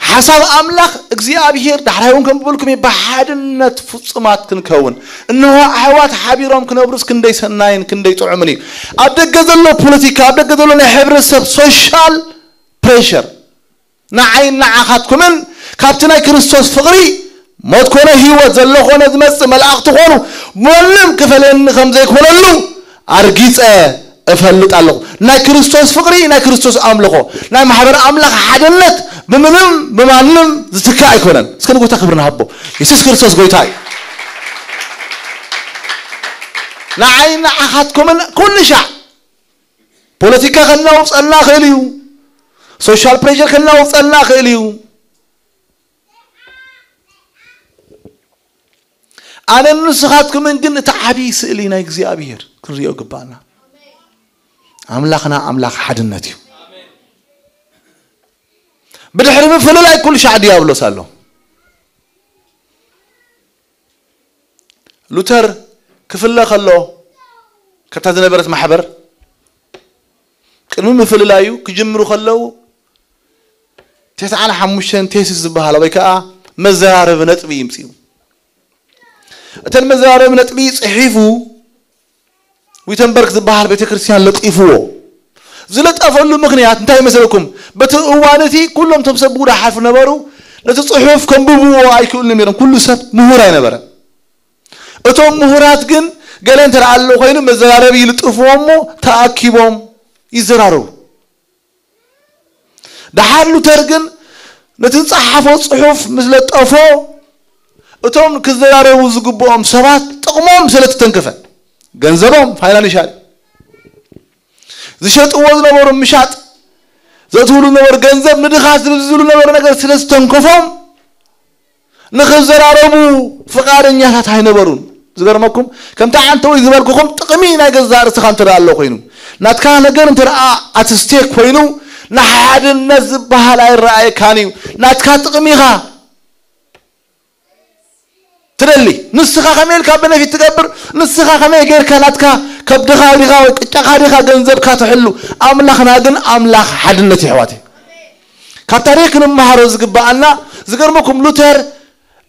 ሓሳብ ኣምላኽ እግዚኣብሄር ዳሕራይ እውን ከም ዝበልኩም እዩ፣ ብሓድነት ፍጹማት ክንከውን። እንሆ ኣሕዋት ሓቢሮም ክነብሩስ ክንደይ ሰናይን ክንደይ ጥዑምን እዩ። ኣብ ደገ ዘሎ ፖለቲካ፣ ኣብ ደገ ዘሎ ናይ ሕብረተሰብ ሶሻል ፕሬሸር ንዓይ ንዓኻትኩምን ካብቲ ናይ ክርስቶስ ፍቕሪ ሞት ኮነ ህይወት ዘሎ ኮነ ዝመጽእ መላእኽቲ ኮኑ መንም ክፈለየኒ ከም ዘይኮነሉ ኣርጊጸ እፈልጥ ኣለኹ። ናይ ክርስቶስ ፍቕሪ፣ ናይ ክርስቶስ ኣምልኾ፣ ናይ ማሕበር ኣምላኽ ሓድነት ብምንም ብማንም ዝትካእ ኣይኮነን። እስከ ንጎይታ ክብሪ ንሃቦ። የሱስ ክርስቶስ ጎይታ እዩ። ንዓይ ንዓኻትኩምን ኩሉ ሻዕ ፖለቲካ ከናውጸልና ክእል እዩ። ሶሻል ፕሬሸር ከናውጸልና ክእል እዩ። ኣነ ንስኻትኩምን ግን እቲ ዓብዪ ስእሊ ናይ እግዚኣብሔር ክንሪኦ ግባኣና። ኣምላኽና ኣምላኽ ሓድነት እዩ። ብድሕሪ ምፍልላይ ኩሉ ሻዕ ዲያብሎስ ኣሎ። ሉተር ክፍለ ከሎ፣ ካብታ ዝነበረት ማሕበር ቅድሚ ምፍልላዩ ክጅምሩ ከለዉ፣ ተስዓን ሓሙሽተን ቴሲስ ዝበሃላ ወይ ከዓ መዘራረቢ ነጥቢ ይምፅኡ። እተን መዘራረቢ ነጥቢ ፅሒፉ ዊተንበርግ ዝበሃል ቤተክርስትያን ለጢፍዎ። ዝለጠፈሉ ምኽንያት እንታይ ይመስለኩም? በቲ እዋን እቲ ኩሎም እቶም ሰብ ብጉዳ ሓልፉ ነበሩ፣ ነቲ ጽሑፍ ከንብብዎ ኣይክእሉን ነይሮም። ኩሉ ሰብ ምሁር ኣይነበረን። እቶም ምሁራት ግን ገለ እንተ ደኣ ኣሎ ኮይኑ መዘራረቢ ይልጥፍዎ እሞ ተኣኪቦም ይዘራረቡ። ደሓር ሉተር ግን ነቲ ዝጸሓፎ ጽሑፍ ምስ ለጠፎ፣ እቶም ክዘራረቡ ዝግብኦም ሰባት ጥቕሞም ስለ እተተንከፈ፣ ገንዘቦም፣ ፋይናንሻል፣ ዝሸጥዎ ዝነበሩ ምሻጥ፣ ዘእትውሉ ዝነበሩ ገንዘብ፣ ንድኻት ዝብዝሉ ዝነበሩ ነገር ስለ ዝተንከፎም፣ ንኽዘራረቡ ፍቓደኛታት ኣይነበሩን። ዝገርመኩም፣ ከምቲ ዓንተወይ ዝበልኩኹም፣ ጥቕሚ ናይ ገዛእ ርእስኻ እንተ ደኣ ኣሎ ኮይኑ፣ ናትካ ነገር እንተ ደኣ ኣት ስቴክ ኮይኑ፣ ንሓድነት ዝበሃል ኣይረኣየካን እዩ። ናትካ ጥቕሚ ኢኻ ትደሊ። ንስኻ ከመይ ኢልካ በነፊት ትገብር፣ ንስኻ ከመይ ጌርካ ናትካ ከብድኻ ዲኻ ወይ ቅጫኻ ዲኻ ገንዘብካ ትሕሉ። ኣምላኽና ግን ኣምላኽ ሓድነት እዩ፣ ኣሕዋተይ። ካብ ታሪኽ ክንመሃሮ ዝግብኣና፣ ዝገርመኩም፣ ሉተር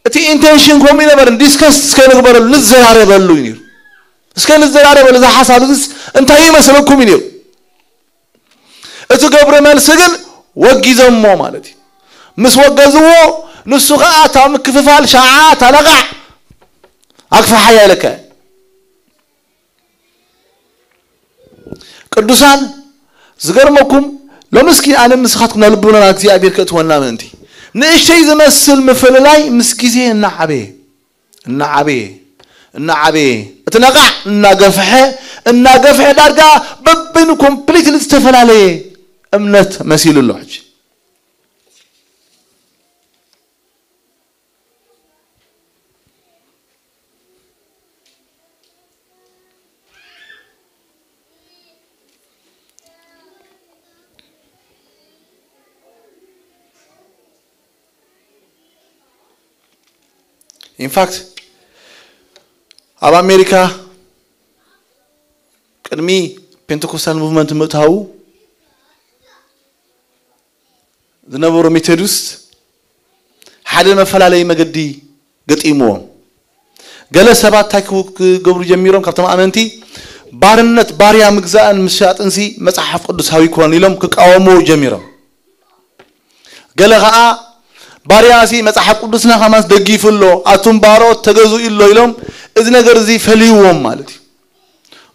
እቲ ኢንቴንሽን ከምኡ ይነበረን፣ ዲስከስ እስከ ንግበረሉ፣ ንዘራረበሉ እዩ ነይሩ። እስከ ንዘራረበሉ፣ እዚ ሓሳብ እዚስ እንታይ ይመስለኩም እዩ ነይሩ። እቲ ገብረ መልሲ ግን ወጊዞሞ ማለት እዩ። ምስ ወገዝዎ፣ ንሱ ኸዓ እታ ምክፍፋል ሻዓ፣ እታ ነቓዕ፣ ኣግፍሓያ ኢለካ እየ። ቅዱሳን፣ ዝገርመኩም፣ ሎሚ እስኪ ኣነ ንስኻትኩም ናብ ልቦና እግዚኣብሔር ከእትወና ምእንቲ፣ ንእሽተይ ዝመስል ምፍልላይ ምስ ግዜ እናዓበየ፣ እናዓበየ፣ እናዓበየ፣ እቲ ነቓዕ እናገፍሐ፣ እናገፍሐ፣ ዳርጋ በበይኑ ኮምፕሊትሊ ዝተፈላለየ እምነት መሲሉ ኣሎ። ሕጂ ኢንፋክት፣ ኣብ ኣሜሪካ ቅድሚ ፔንቴኮስታል ሙቭመንት ምእታዉ ዝነበሩ ሜቶዲስት ሓደ መፈላለዪ መገዲ ገጢምዎም። ገለ ሰባት እንታይ ክው-፣ ክገብሩ ጀሚሮም? ካብቶም ኣመንቲ፣ ባርነት፣ ባርያ ምግዛእን ምሻጥንሲ መጽሓፍ ቅዱሳዊ ኣይኮነን ኢሎም ክቃወምዎ ጀሚሮም። ገለ ኸኣ፣ ባርያሲ መጽሓፍ ቅዱስና ከማንስ ደጊፉ ኣሎ፣ ኣቱም ባሮት ተገዝኡ ኣሎ ኢሎም፣ እዚ ነገር እዚ ፈልይዎም ማለት እዩ።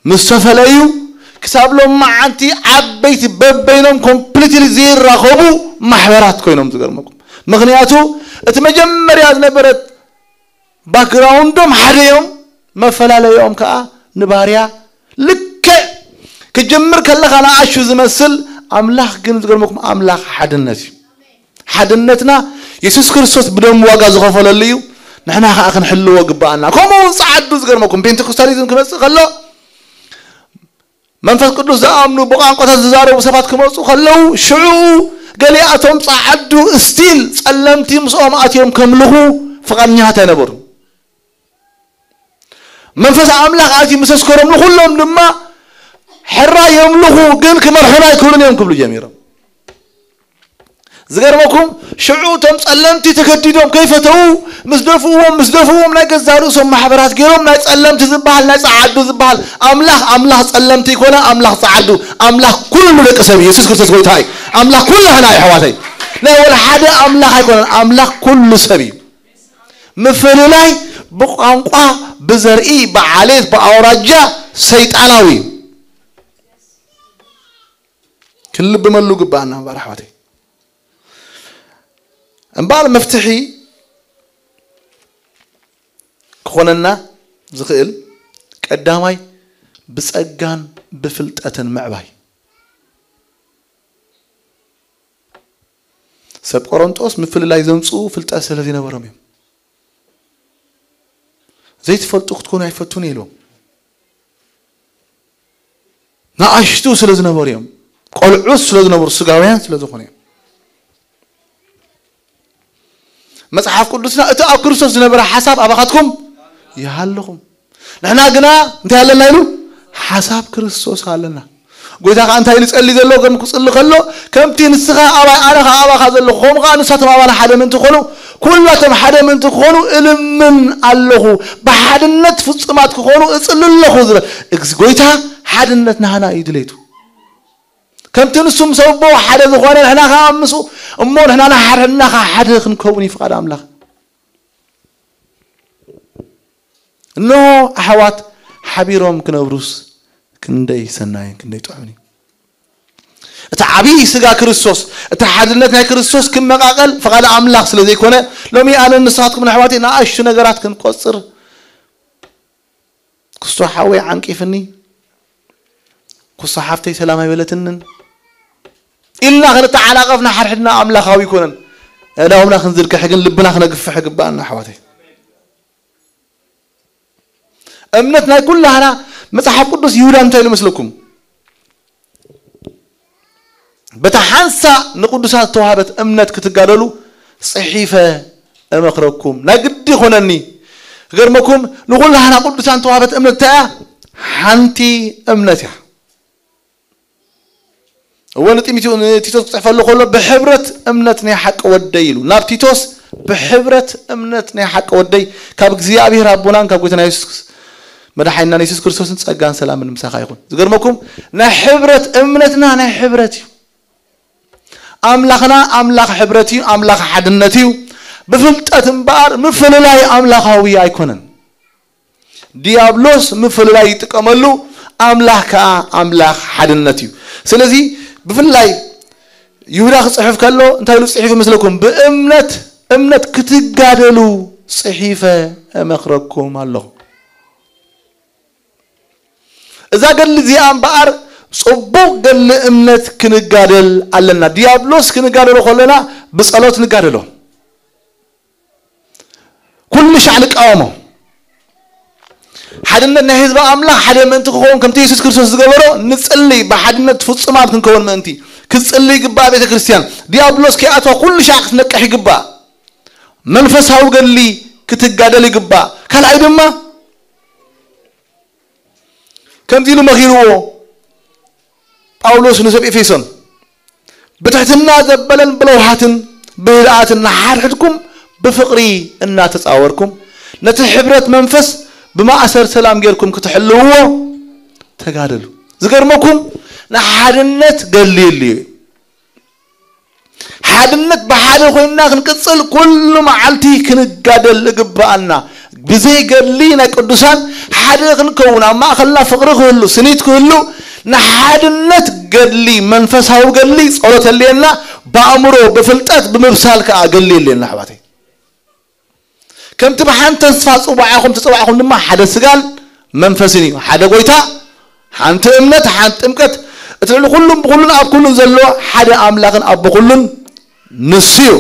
ምስ ተፈለዩ፣ ክሳብ ሎማዓንቲ ዓበይቲ በበይኖም ኮምፕሊትሊ ዘይራኸቡ ማሕበራት ኮይኖም፣ ዝገርመኩም። ምኽንያቱ፣ እቲ መጀመርያ ዝነበረት ባክግራውንዶም ሓደ እዮም፣ መፈላለይኦም ከዓ ንባርያ ልክዕ ክጅምር ከለኻ ንኣሹ ዝመስል ኣምላኽ ግን ዝገርመኩም ኣምላኽ ሓድነት እዩ። ሓድነትና የሱስ ክርስቶስ ብደም ዋጋ ዝኸፈለሉ እዩ። ንሕና ከዓ ክንሕልዎ ግባኣና። ከምኡ እውን ጸዓዱ ዝገርመኩም ፔንቴኮስታሊዝም ክመጽእ ከሎ መንፈስ ቅዱስ ዝኣምኑ ብቋንቋታት ዝዛረቡ ሰባት ክመፁ ከለዉ ሽዑ ገሊኣቶም ጸዓዱ ስቲል ጸለምቲ ምስኦም ኣትዮም ከምልኹ ፍቓድኛታት ኣይነበሩ። መንፈስ ኣምላኽ ኣትዩ ምስ ኣስከሮም ንኹሎም ድማ ሕራይ የምልኹ ግን ክመርሑና ኣይክእሉን እዮም ክብሉ ጀሚሮም። ዝገርመኩም ሽዑ እቶም ጸለምቲ ተገዲዶም ከይፈተዉ ምስ ደፍእዎም ምስ ደፍእዎም ናይ ገዛ ርእሶም ማሕበራት ገይሮም ናይ ጸለምቲ ዝበሃል ናይ ጸዓዱ ዝበሃል ኣምላኽ ኣምላኽ ጸለምቲ ይኮነ ኣምላኽ ጸዓዱ ኣምላኽ ኩሉ ደቂ ሰብ እዩ። የሱስ ክርስቶስ ጎይታ እዩ። ኣምላኽ ኩላህና እዩ ኣሕዋተይ። ናይ ወላ ሓደ ኣምላኽ ኣይኮነን ኣምላኽ ኩሉ ሰብ እዩ። ምፍልላይ ብቋንቋ ብዘርኢ ብዓሌት ብኣውራጃ ሰይጣናዊ እዩ። ክንልብመሉ ግባኣና እምበኣር ኣሕዋተይ። እምበኣር መፍትሒ ክኾነና ዝኽእል ቀዳማይ ብጸጋን ብፍልጠትን ምዕባይ። ሰብ ቆሮንጦስ ምፍልላይ ዘምጽኡ ፍልጠት ስለ ዘይነበሮም እዮም። ዘይትፈልጡ ክትኮኑ ኣይፈቱን ኢልዎም። ንኣሽቱ ስለ ዝነበሩ እዮም። ቆልዑት ስለ ዝነበሩ ስጋውያን ስለ ዝኾኑ እዮም። መጽሓፍ ቅዱስና እቲ ኣብ ክርስቶስ ዝነበረ ሓሳብ ኣባኻትኩም ይሃልኹም። ንሕና ግና እንታይ ኣለና ኢሉ ሓሳብ ክርስቶስ ኣለና። ጎይታ ከዓ እንታይ ኢሉ ጸሊ ዘሎ ከም ክጽሊ ከሎ ከምቲ ንስኻ ኣባይ ኣነ ከዓ ኣባኻ ዘለኹ ከምኡ ከዓ ንሳቶም ኣባና ሓደ ምእንቲ ክኾኑ ኩላቶም ሓደ ምእንቲ ክኾኑ እልምን ኣለኹ። ብሓድነት ፍጹማት ክኾኑ እጽሊ ኣለኹ ዝብል እግዝ ጎይታ ሓድነት ናህና እዩ ድሌቱ። ከምቲ ንሱ ምስ ኣቦ ሓደ ዝኾነ ንሕና ከዓ ምስኡ እሞ ንሕና ንሓድሕድና ከዓ ሓደ ክንከውን እዩ ፍቓድ ኣምላኽ። እነሆ ኣሕዋት ሓቢሮም ክነብሩስ ክንደይ ሰናይን ክንደይ ጥዑምን እዩ። እቲ ዓብዪ ስጋ ክርስቶስ እቲ ሓድነት ናይ ክርስቶስ ክመቃቀል ፍቓድ ኣምላኽ ስለ ዘይኮነ ሎሚ ኣነ ንስኻትኩም ንኣሕዋተይ ንኣሽቱ ነገራት ክንቆጽር ክስቶ ሓወይ ዓንቂፍኒ፣ ክስቶ ሓፍተይ ሰላም ኣይበለትንን ኢልና ክንተዓናቐፍ ንሓድሕድና ኣምላኻዊ ኣይኮነን። ኣእዳውና ክንዝርግሕ ግን ልብና ክነግፍሕ ይግባኣና ኣሕዋተይ። እምነት ናይ ኩላህና መጽሓፍ ቅዱስ ይሁዳ እንታይ ኢሉ መስለኩም? በታ ሓንሳእ ንቅዱሳት ዝተዋህበት እምነት ክትጋደሉ ጽሒፈ እመኽረኩም። ናይ ግዲ ይኾነኒ። ክገርመኩም ንኹላህና ቅዱሳን ተዋህበት እምነት እንታይ እያ? ሓንቲ እምነት እያ። እወ ንጢሞቴዎስ ንቲቶስ ክጽሕፈሉ ከሎ ብሕብረት እምነት ናይ ሓቂ ወደይ ኢሉ ናብ ቲቶስ ብሕብረት እምነት ናይ ሓቂ ወደይ ካብ እግዚኣብሔር ኣቦናን ካብ ጎይታና የሱስ መድሓኒናን የሱስ ክርስቶስን ጸጋን ሰላምን ምሳኻ ይኹን። ዝገርመኩም ናይ ሕብረት እምነትና ናይ ሕብረት እዩ። ኣምላኽና ኣምላኽ ሕብረት እዩ፣ ኣምላኽ ሓድነት እዩ። ብፍልጠት እምበኣር ምፍልላይ ኣምላኻዊ ኣይኮነን። ዲያብሎስ ምፍልላይ ይጥቀመሉ፣ ኣምላኽ ከኣ ኣምላኽ ሓድነት እዩ። ስለዚ ብፍላይ ይሁዳ ክጽሕፍ ከሎ እንታይ ኢሉ ጽሒፉ ይመስለኩም? ብእምነት እምነት ክትጋደሉ ጽሒፈ እመኽረኩም ኣለኹ። እዛ ገድሊ እዚኣ እምበኣር ጽቡቕ ገድሊ እምነት ክንጋደል ኣለና። ዲያብሎስ ክንጋደሎ ከለና ብጸሎት ንጋደሎ። ኩሉ ሻዕ ንቃወሞ። ሓድነት ናይ ህዝቢ ኣምላኽ ሓደ ምእንቲ ክኸውን ከምቲ የሱስ ክርስቶስ ዝገበሮ ንጽሊ ብሓድነት ፍጹማት ክንከውን ምእንቲ ክትጽሊ ይግባእ ቤተ ክርስቲያን። ዲያብሎስ ከይኣትዋ ኩሉ ሻዕ ክትነቅሕ ይግባእ። መንፈሳዊ ገድሊ ክትጋደል ይግባእ። ካልኣይ ድማ ከምዚ ኢሉ መኺርዎ ጳውሎስ ንሰብ ኤፌሶን፣ ብትሕትና ዘበለን ብለውሃትን ብህድኣትን ንሓድሕድኩም ብፍቕሪ እናተጻወርኩም ነቲ ሕብረት መንፈስ ብማእሰር ሰላም ጌርኩም ክትሕልውዎ ተጋደሉ። ዝገርመኩም ንሓድነት ገድሊ የድልዮ እዩ። ሓድነት ብሓደ ኮይንና ክንቅጽል ኩሉ መዓልቲ ክንጋደል እግብኣና። ብዘይ ገድሊ ናይ ቅዱሳን ሓደ ክንከውን ኣብ ማእኸልና ፍቕሪ ክህሉ ስኒት ክህሉ ንሓድነት ገድሊ መንፈሳዊ ገድሊ ጸሎት የድልየና። ብኣእምሮ ብፍልጠት ብምብሳል ከኣ ገድሊ የድልየና ኣሕዋተይ። ከምቲ ብሓንቲ ተስፋ ጽዋዕኹም ተጸዋዕኹም ድማ ሓደ ስጋን መንፈስን እዩ። ሓደ ጎይታ፣ ሓንቲ እምነት፣ ሓንቲ ጥምቀት፣ እቲ ልዕሊ ኩሉን ብኩሉን ኣብ ኩሉን ዘሎ ሓደ ኣምላኽን ኣቦ ኩሉን ንሱ እዩ።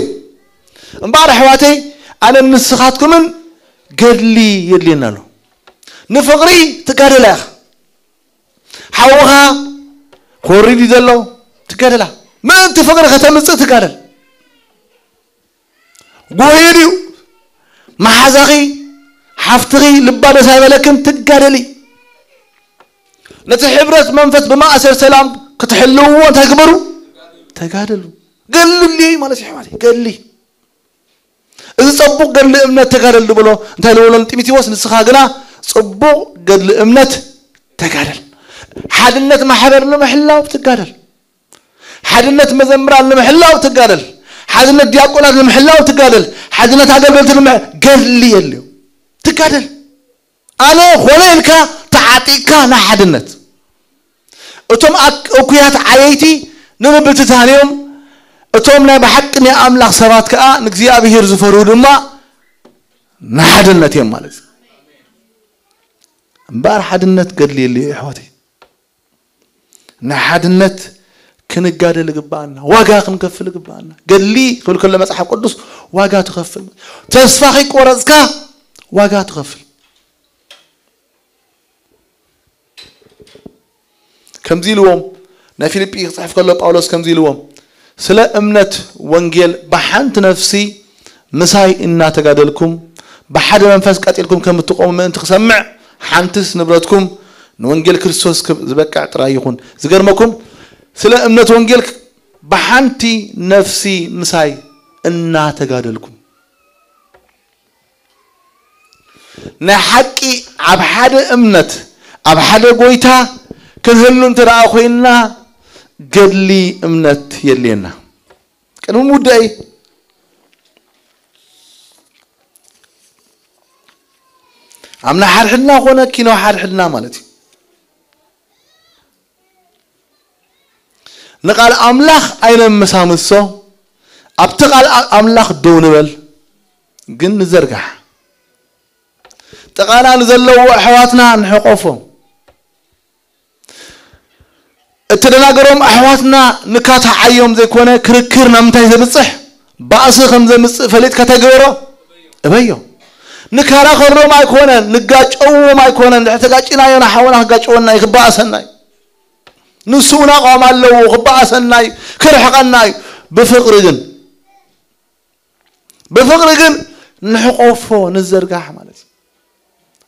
እምበኣር ኣሕዋተይ፣ ኣነን ንስኻትኩምን ገድሊ የድልየና ኣሎ። ንፍቕሪ ትጋደላ ኢኻ። ሓውኻ ክወርድ እዩ ዘሎ፣ ትጋደላ። ምእንቲ ፍቕሪ ከተምጽእ ትጋደል። ጎሂ ድዩ? መሓዛኺ፣ ሓፍትኺ ልባ ደስ ኣይበለክን፣ ትጋደሊ። ነቲ ሕብረት መንፈስ ብማእሰር ሰላም ክትሕልውዎ እንታይ ግበሩ? ተጋደሉ። ገድሊ ማለት እዩ ኣሕዋተይ፣ ገድሊ። እዚ ጽቡቕ ገድሊ እምነት ተጋደል ዝበሎ እንታይ ዝበሎ ንጢሞቴዎስ፣ ንስኻ ግና ጽቡቕ ገድሊ እምነት ተጋደል። ሓድነት ማሕበር ንምሕላው ትጋደል። ሓድነት መዘምራን ንምሕላው ትጋደል። ሓድነት ዲያቆናት ንምሕላው ትጋደል። ሓድነት ኣገልገልቲ ንምሕ-፣ ገድሊ የድልዮ። ትጋደል። ኣነ ኾነ ኢልካ ተዓጢቕካ ንሓድነት። እቶም ኣክ-፣ እኩያት ዓየይቲ ንምብትታን እዮም። እቶም ናይ ብሓቂ ናይ ኣምላኽ ሰባት ከኣ ንእግዚኣብሔር ዝፈርሁ ድማ ንሓድነት እዮም ማለት እዩ። እምበኣር ሓድነት ገድሊ የድልዮ ኣሕዋተይ። ንሓድነት ክንጋደል ይግባኣና፣ ዋጋ ክንከፍል ይግባኣና። ገድሊ ክብል ከሎ መጽሓፍ ቅዱስ ዋጋ ትኸፍል። ተስፋ ከይቆረጽካ ዋጋ ትኸፍል። ከምዚ ኢልዎም፣ ናይ ፊልጲ ክጽሕፍ ከሎ ጳውሎስ ከምዚ ኢልዎም፣ ስለ እምነት ወንጌል ብሓንቲ ነፍሲ ምሳይ እናተጋደልኩም ብሓደ መንፈስ ቀጢልኩም ከም እትቆሙ ምእንቲ ክሰምዕ፣ ሓንትስ ንብረትኩም ንወንጌል ክርስቶስ ክብ-፣ ዝበቅዕ ጥራይ ይኹን። ዝገርመኩም፣ ስለ እምነት ወንጌል ብሓንቲ ነፍሲ ምሳይ እናተጋደልኩም። ናይ ሓቂ ኣብ ሓደ እምነት፣ ኣብ ሓደ ጎይታ ክንህሉ እንተ ደኣ ኮይንና፣ ገድሊ እምነት የድልየና። ቅድሚ ምውዳእይ፣ ኣብ ናይ ሓድሕድና ኮነ ኪኖ ሓድሕድና ማለት እዩ። ንቃል ኣምላኽ ኣይነመሳምሶ፣ ኣብቲ ቃል ኣ-፣ ኣምላኽ ደው ንበል፣ ግን ንዘርጋሕ። ጥቓና ንዘለዉ ኣሕዋትና ንሕቆፎም። እተደናገሮም ኣሕዋትና ንካትዓዮም ዘይኮነ፣ ክርክር ናብ ምንታይ ዘብጽሕ፣ ባእሲ ከም ዘምጽእ ፈሊጥካ እንታይ ግበሮ? እበዮ። ንከራኸሮም ኣይኮነን፣ ንጋጨዎም ኣይኮነን። እንድሕር ተጋጭናዮ ንሓውና ክጋጨወና እዩ፣ ክበኣሰና እዩ። ንሱ እውን ኣቋም ኣለዎ፣ ክበኣሰና እዩ፣ ክርሕቐና እዩ። ብፍቕሪ ግን፣ ብፍቕሪ ግን ንሕቆፎ፣ ንዘርጋሕ ማለት እዩ።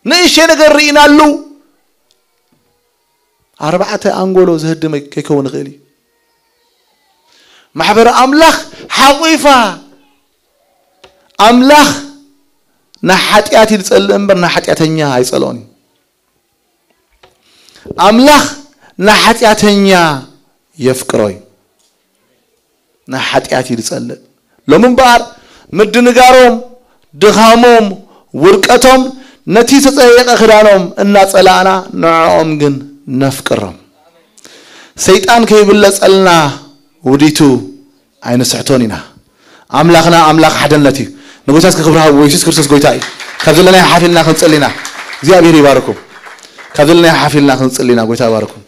ንእሽተይ ነገር ርኢናሉ ኣርባዕተ ኣንጎሎ ዘህድም ከይከውን ይኽእል እዩ። ማሕበረ ኣምላኽ ሓቂፋ፣ ኣምላኽ ንሓጢኣት እዩ ዝጸልእ እምበር ንሓጢኣተኛ ኣይጸልኦን እዩ። ኣምላኽ ንሓጢኣተኛ የፍቅሮ እዩ። ንሓጢኣት እዩ ዝጸልእ። ሎሚ እምበኣር ምድንጋሮም፣ ድኻሞም፣ ውድቀቶም፣ ነቲ ዝተጸየቐ ክዳኖም እናጸላእና ንዕኦም ግን ነፍቅሮም። ሰይጣን ከይብለጸልና ውዲቱ ኣይንስሕቶን ኢና። ኣምላኽና ኣምላኽ ሓድነት እዩ። ንጎይታ እስኪ ክብሪ ሃብዎ። የሱስ ክርስቶስ ጎይታ እዩ። ካብ ዘለናዮ ሓፍ ኢልና ክንጽሊ ኢና። እግዚኣብሔር ይባርኩም። ካብ ዘለናዮ ሓፍ ኢልና ክንጽሊ ኢና። ጎይታ ይባርኩም።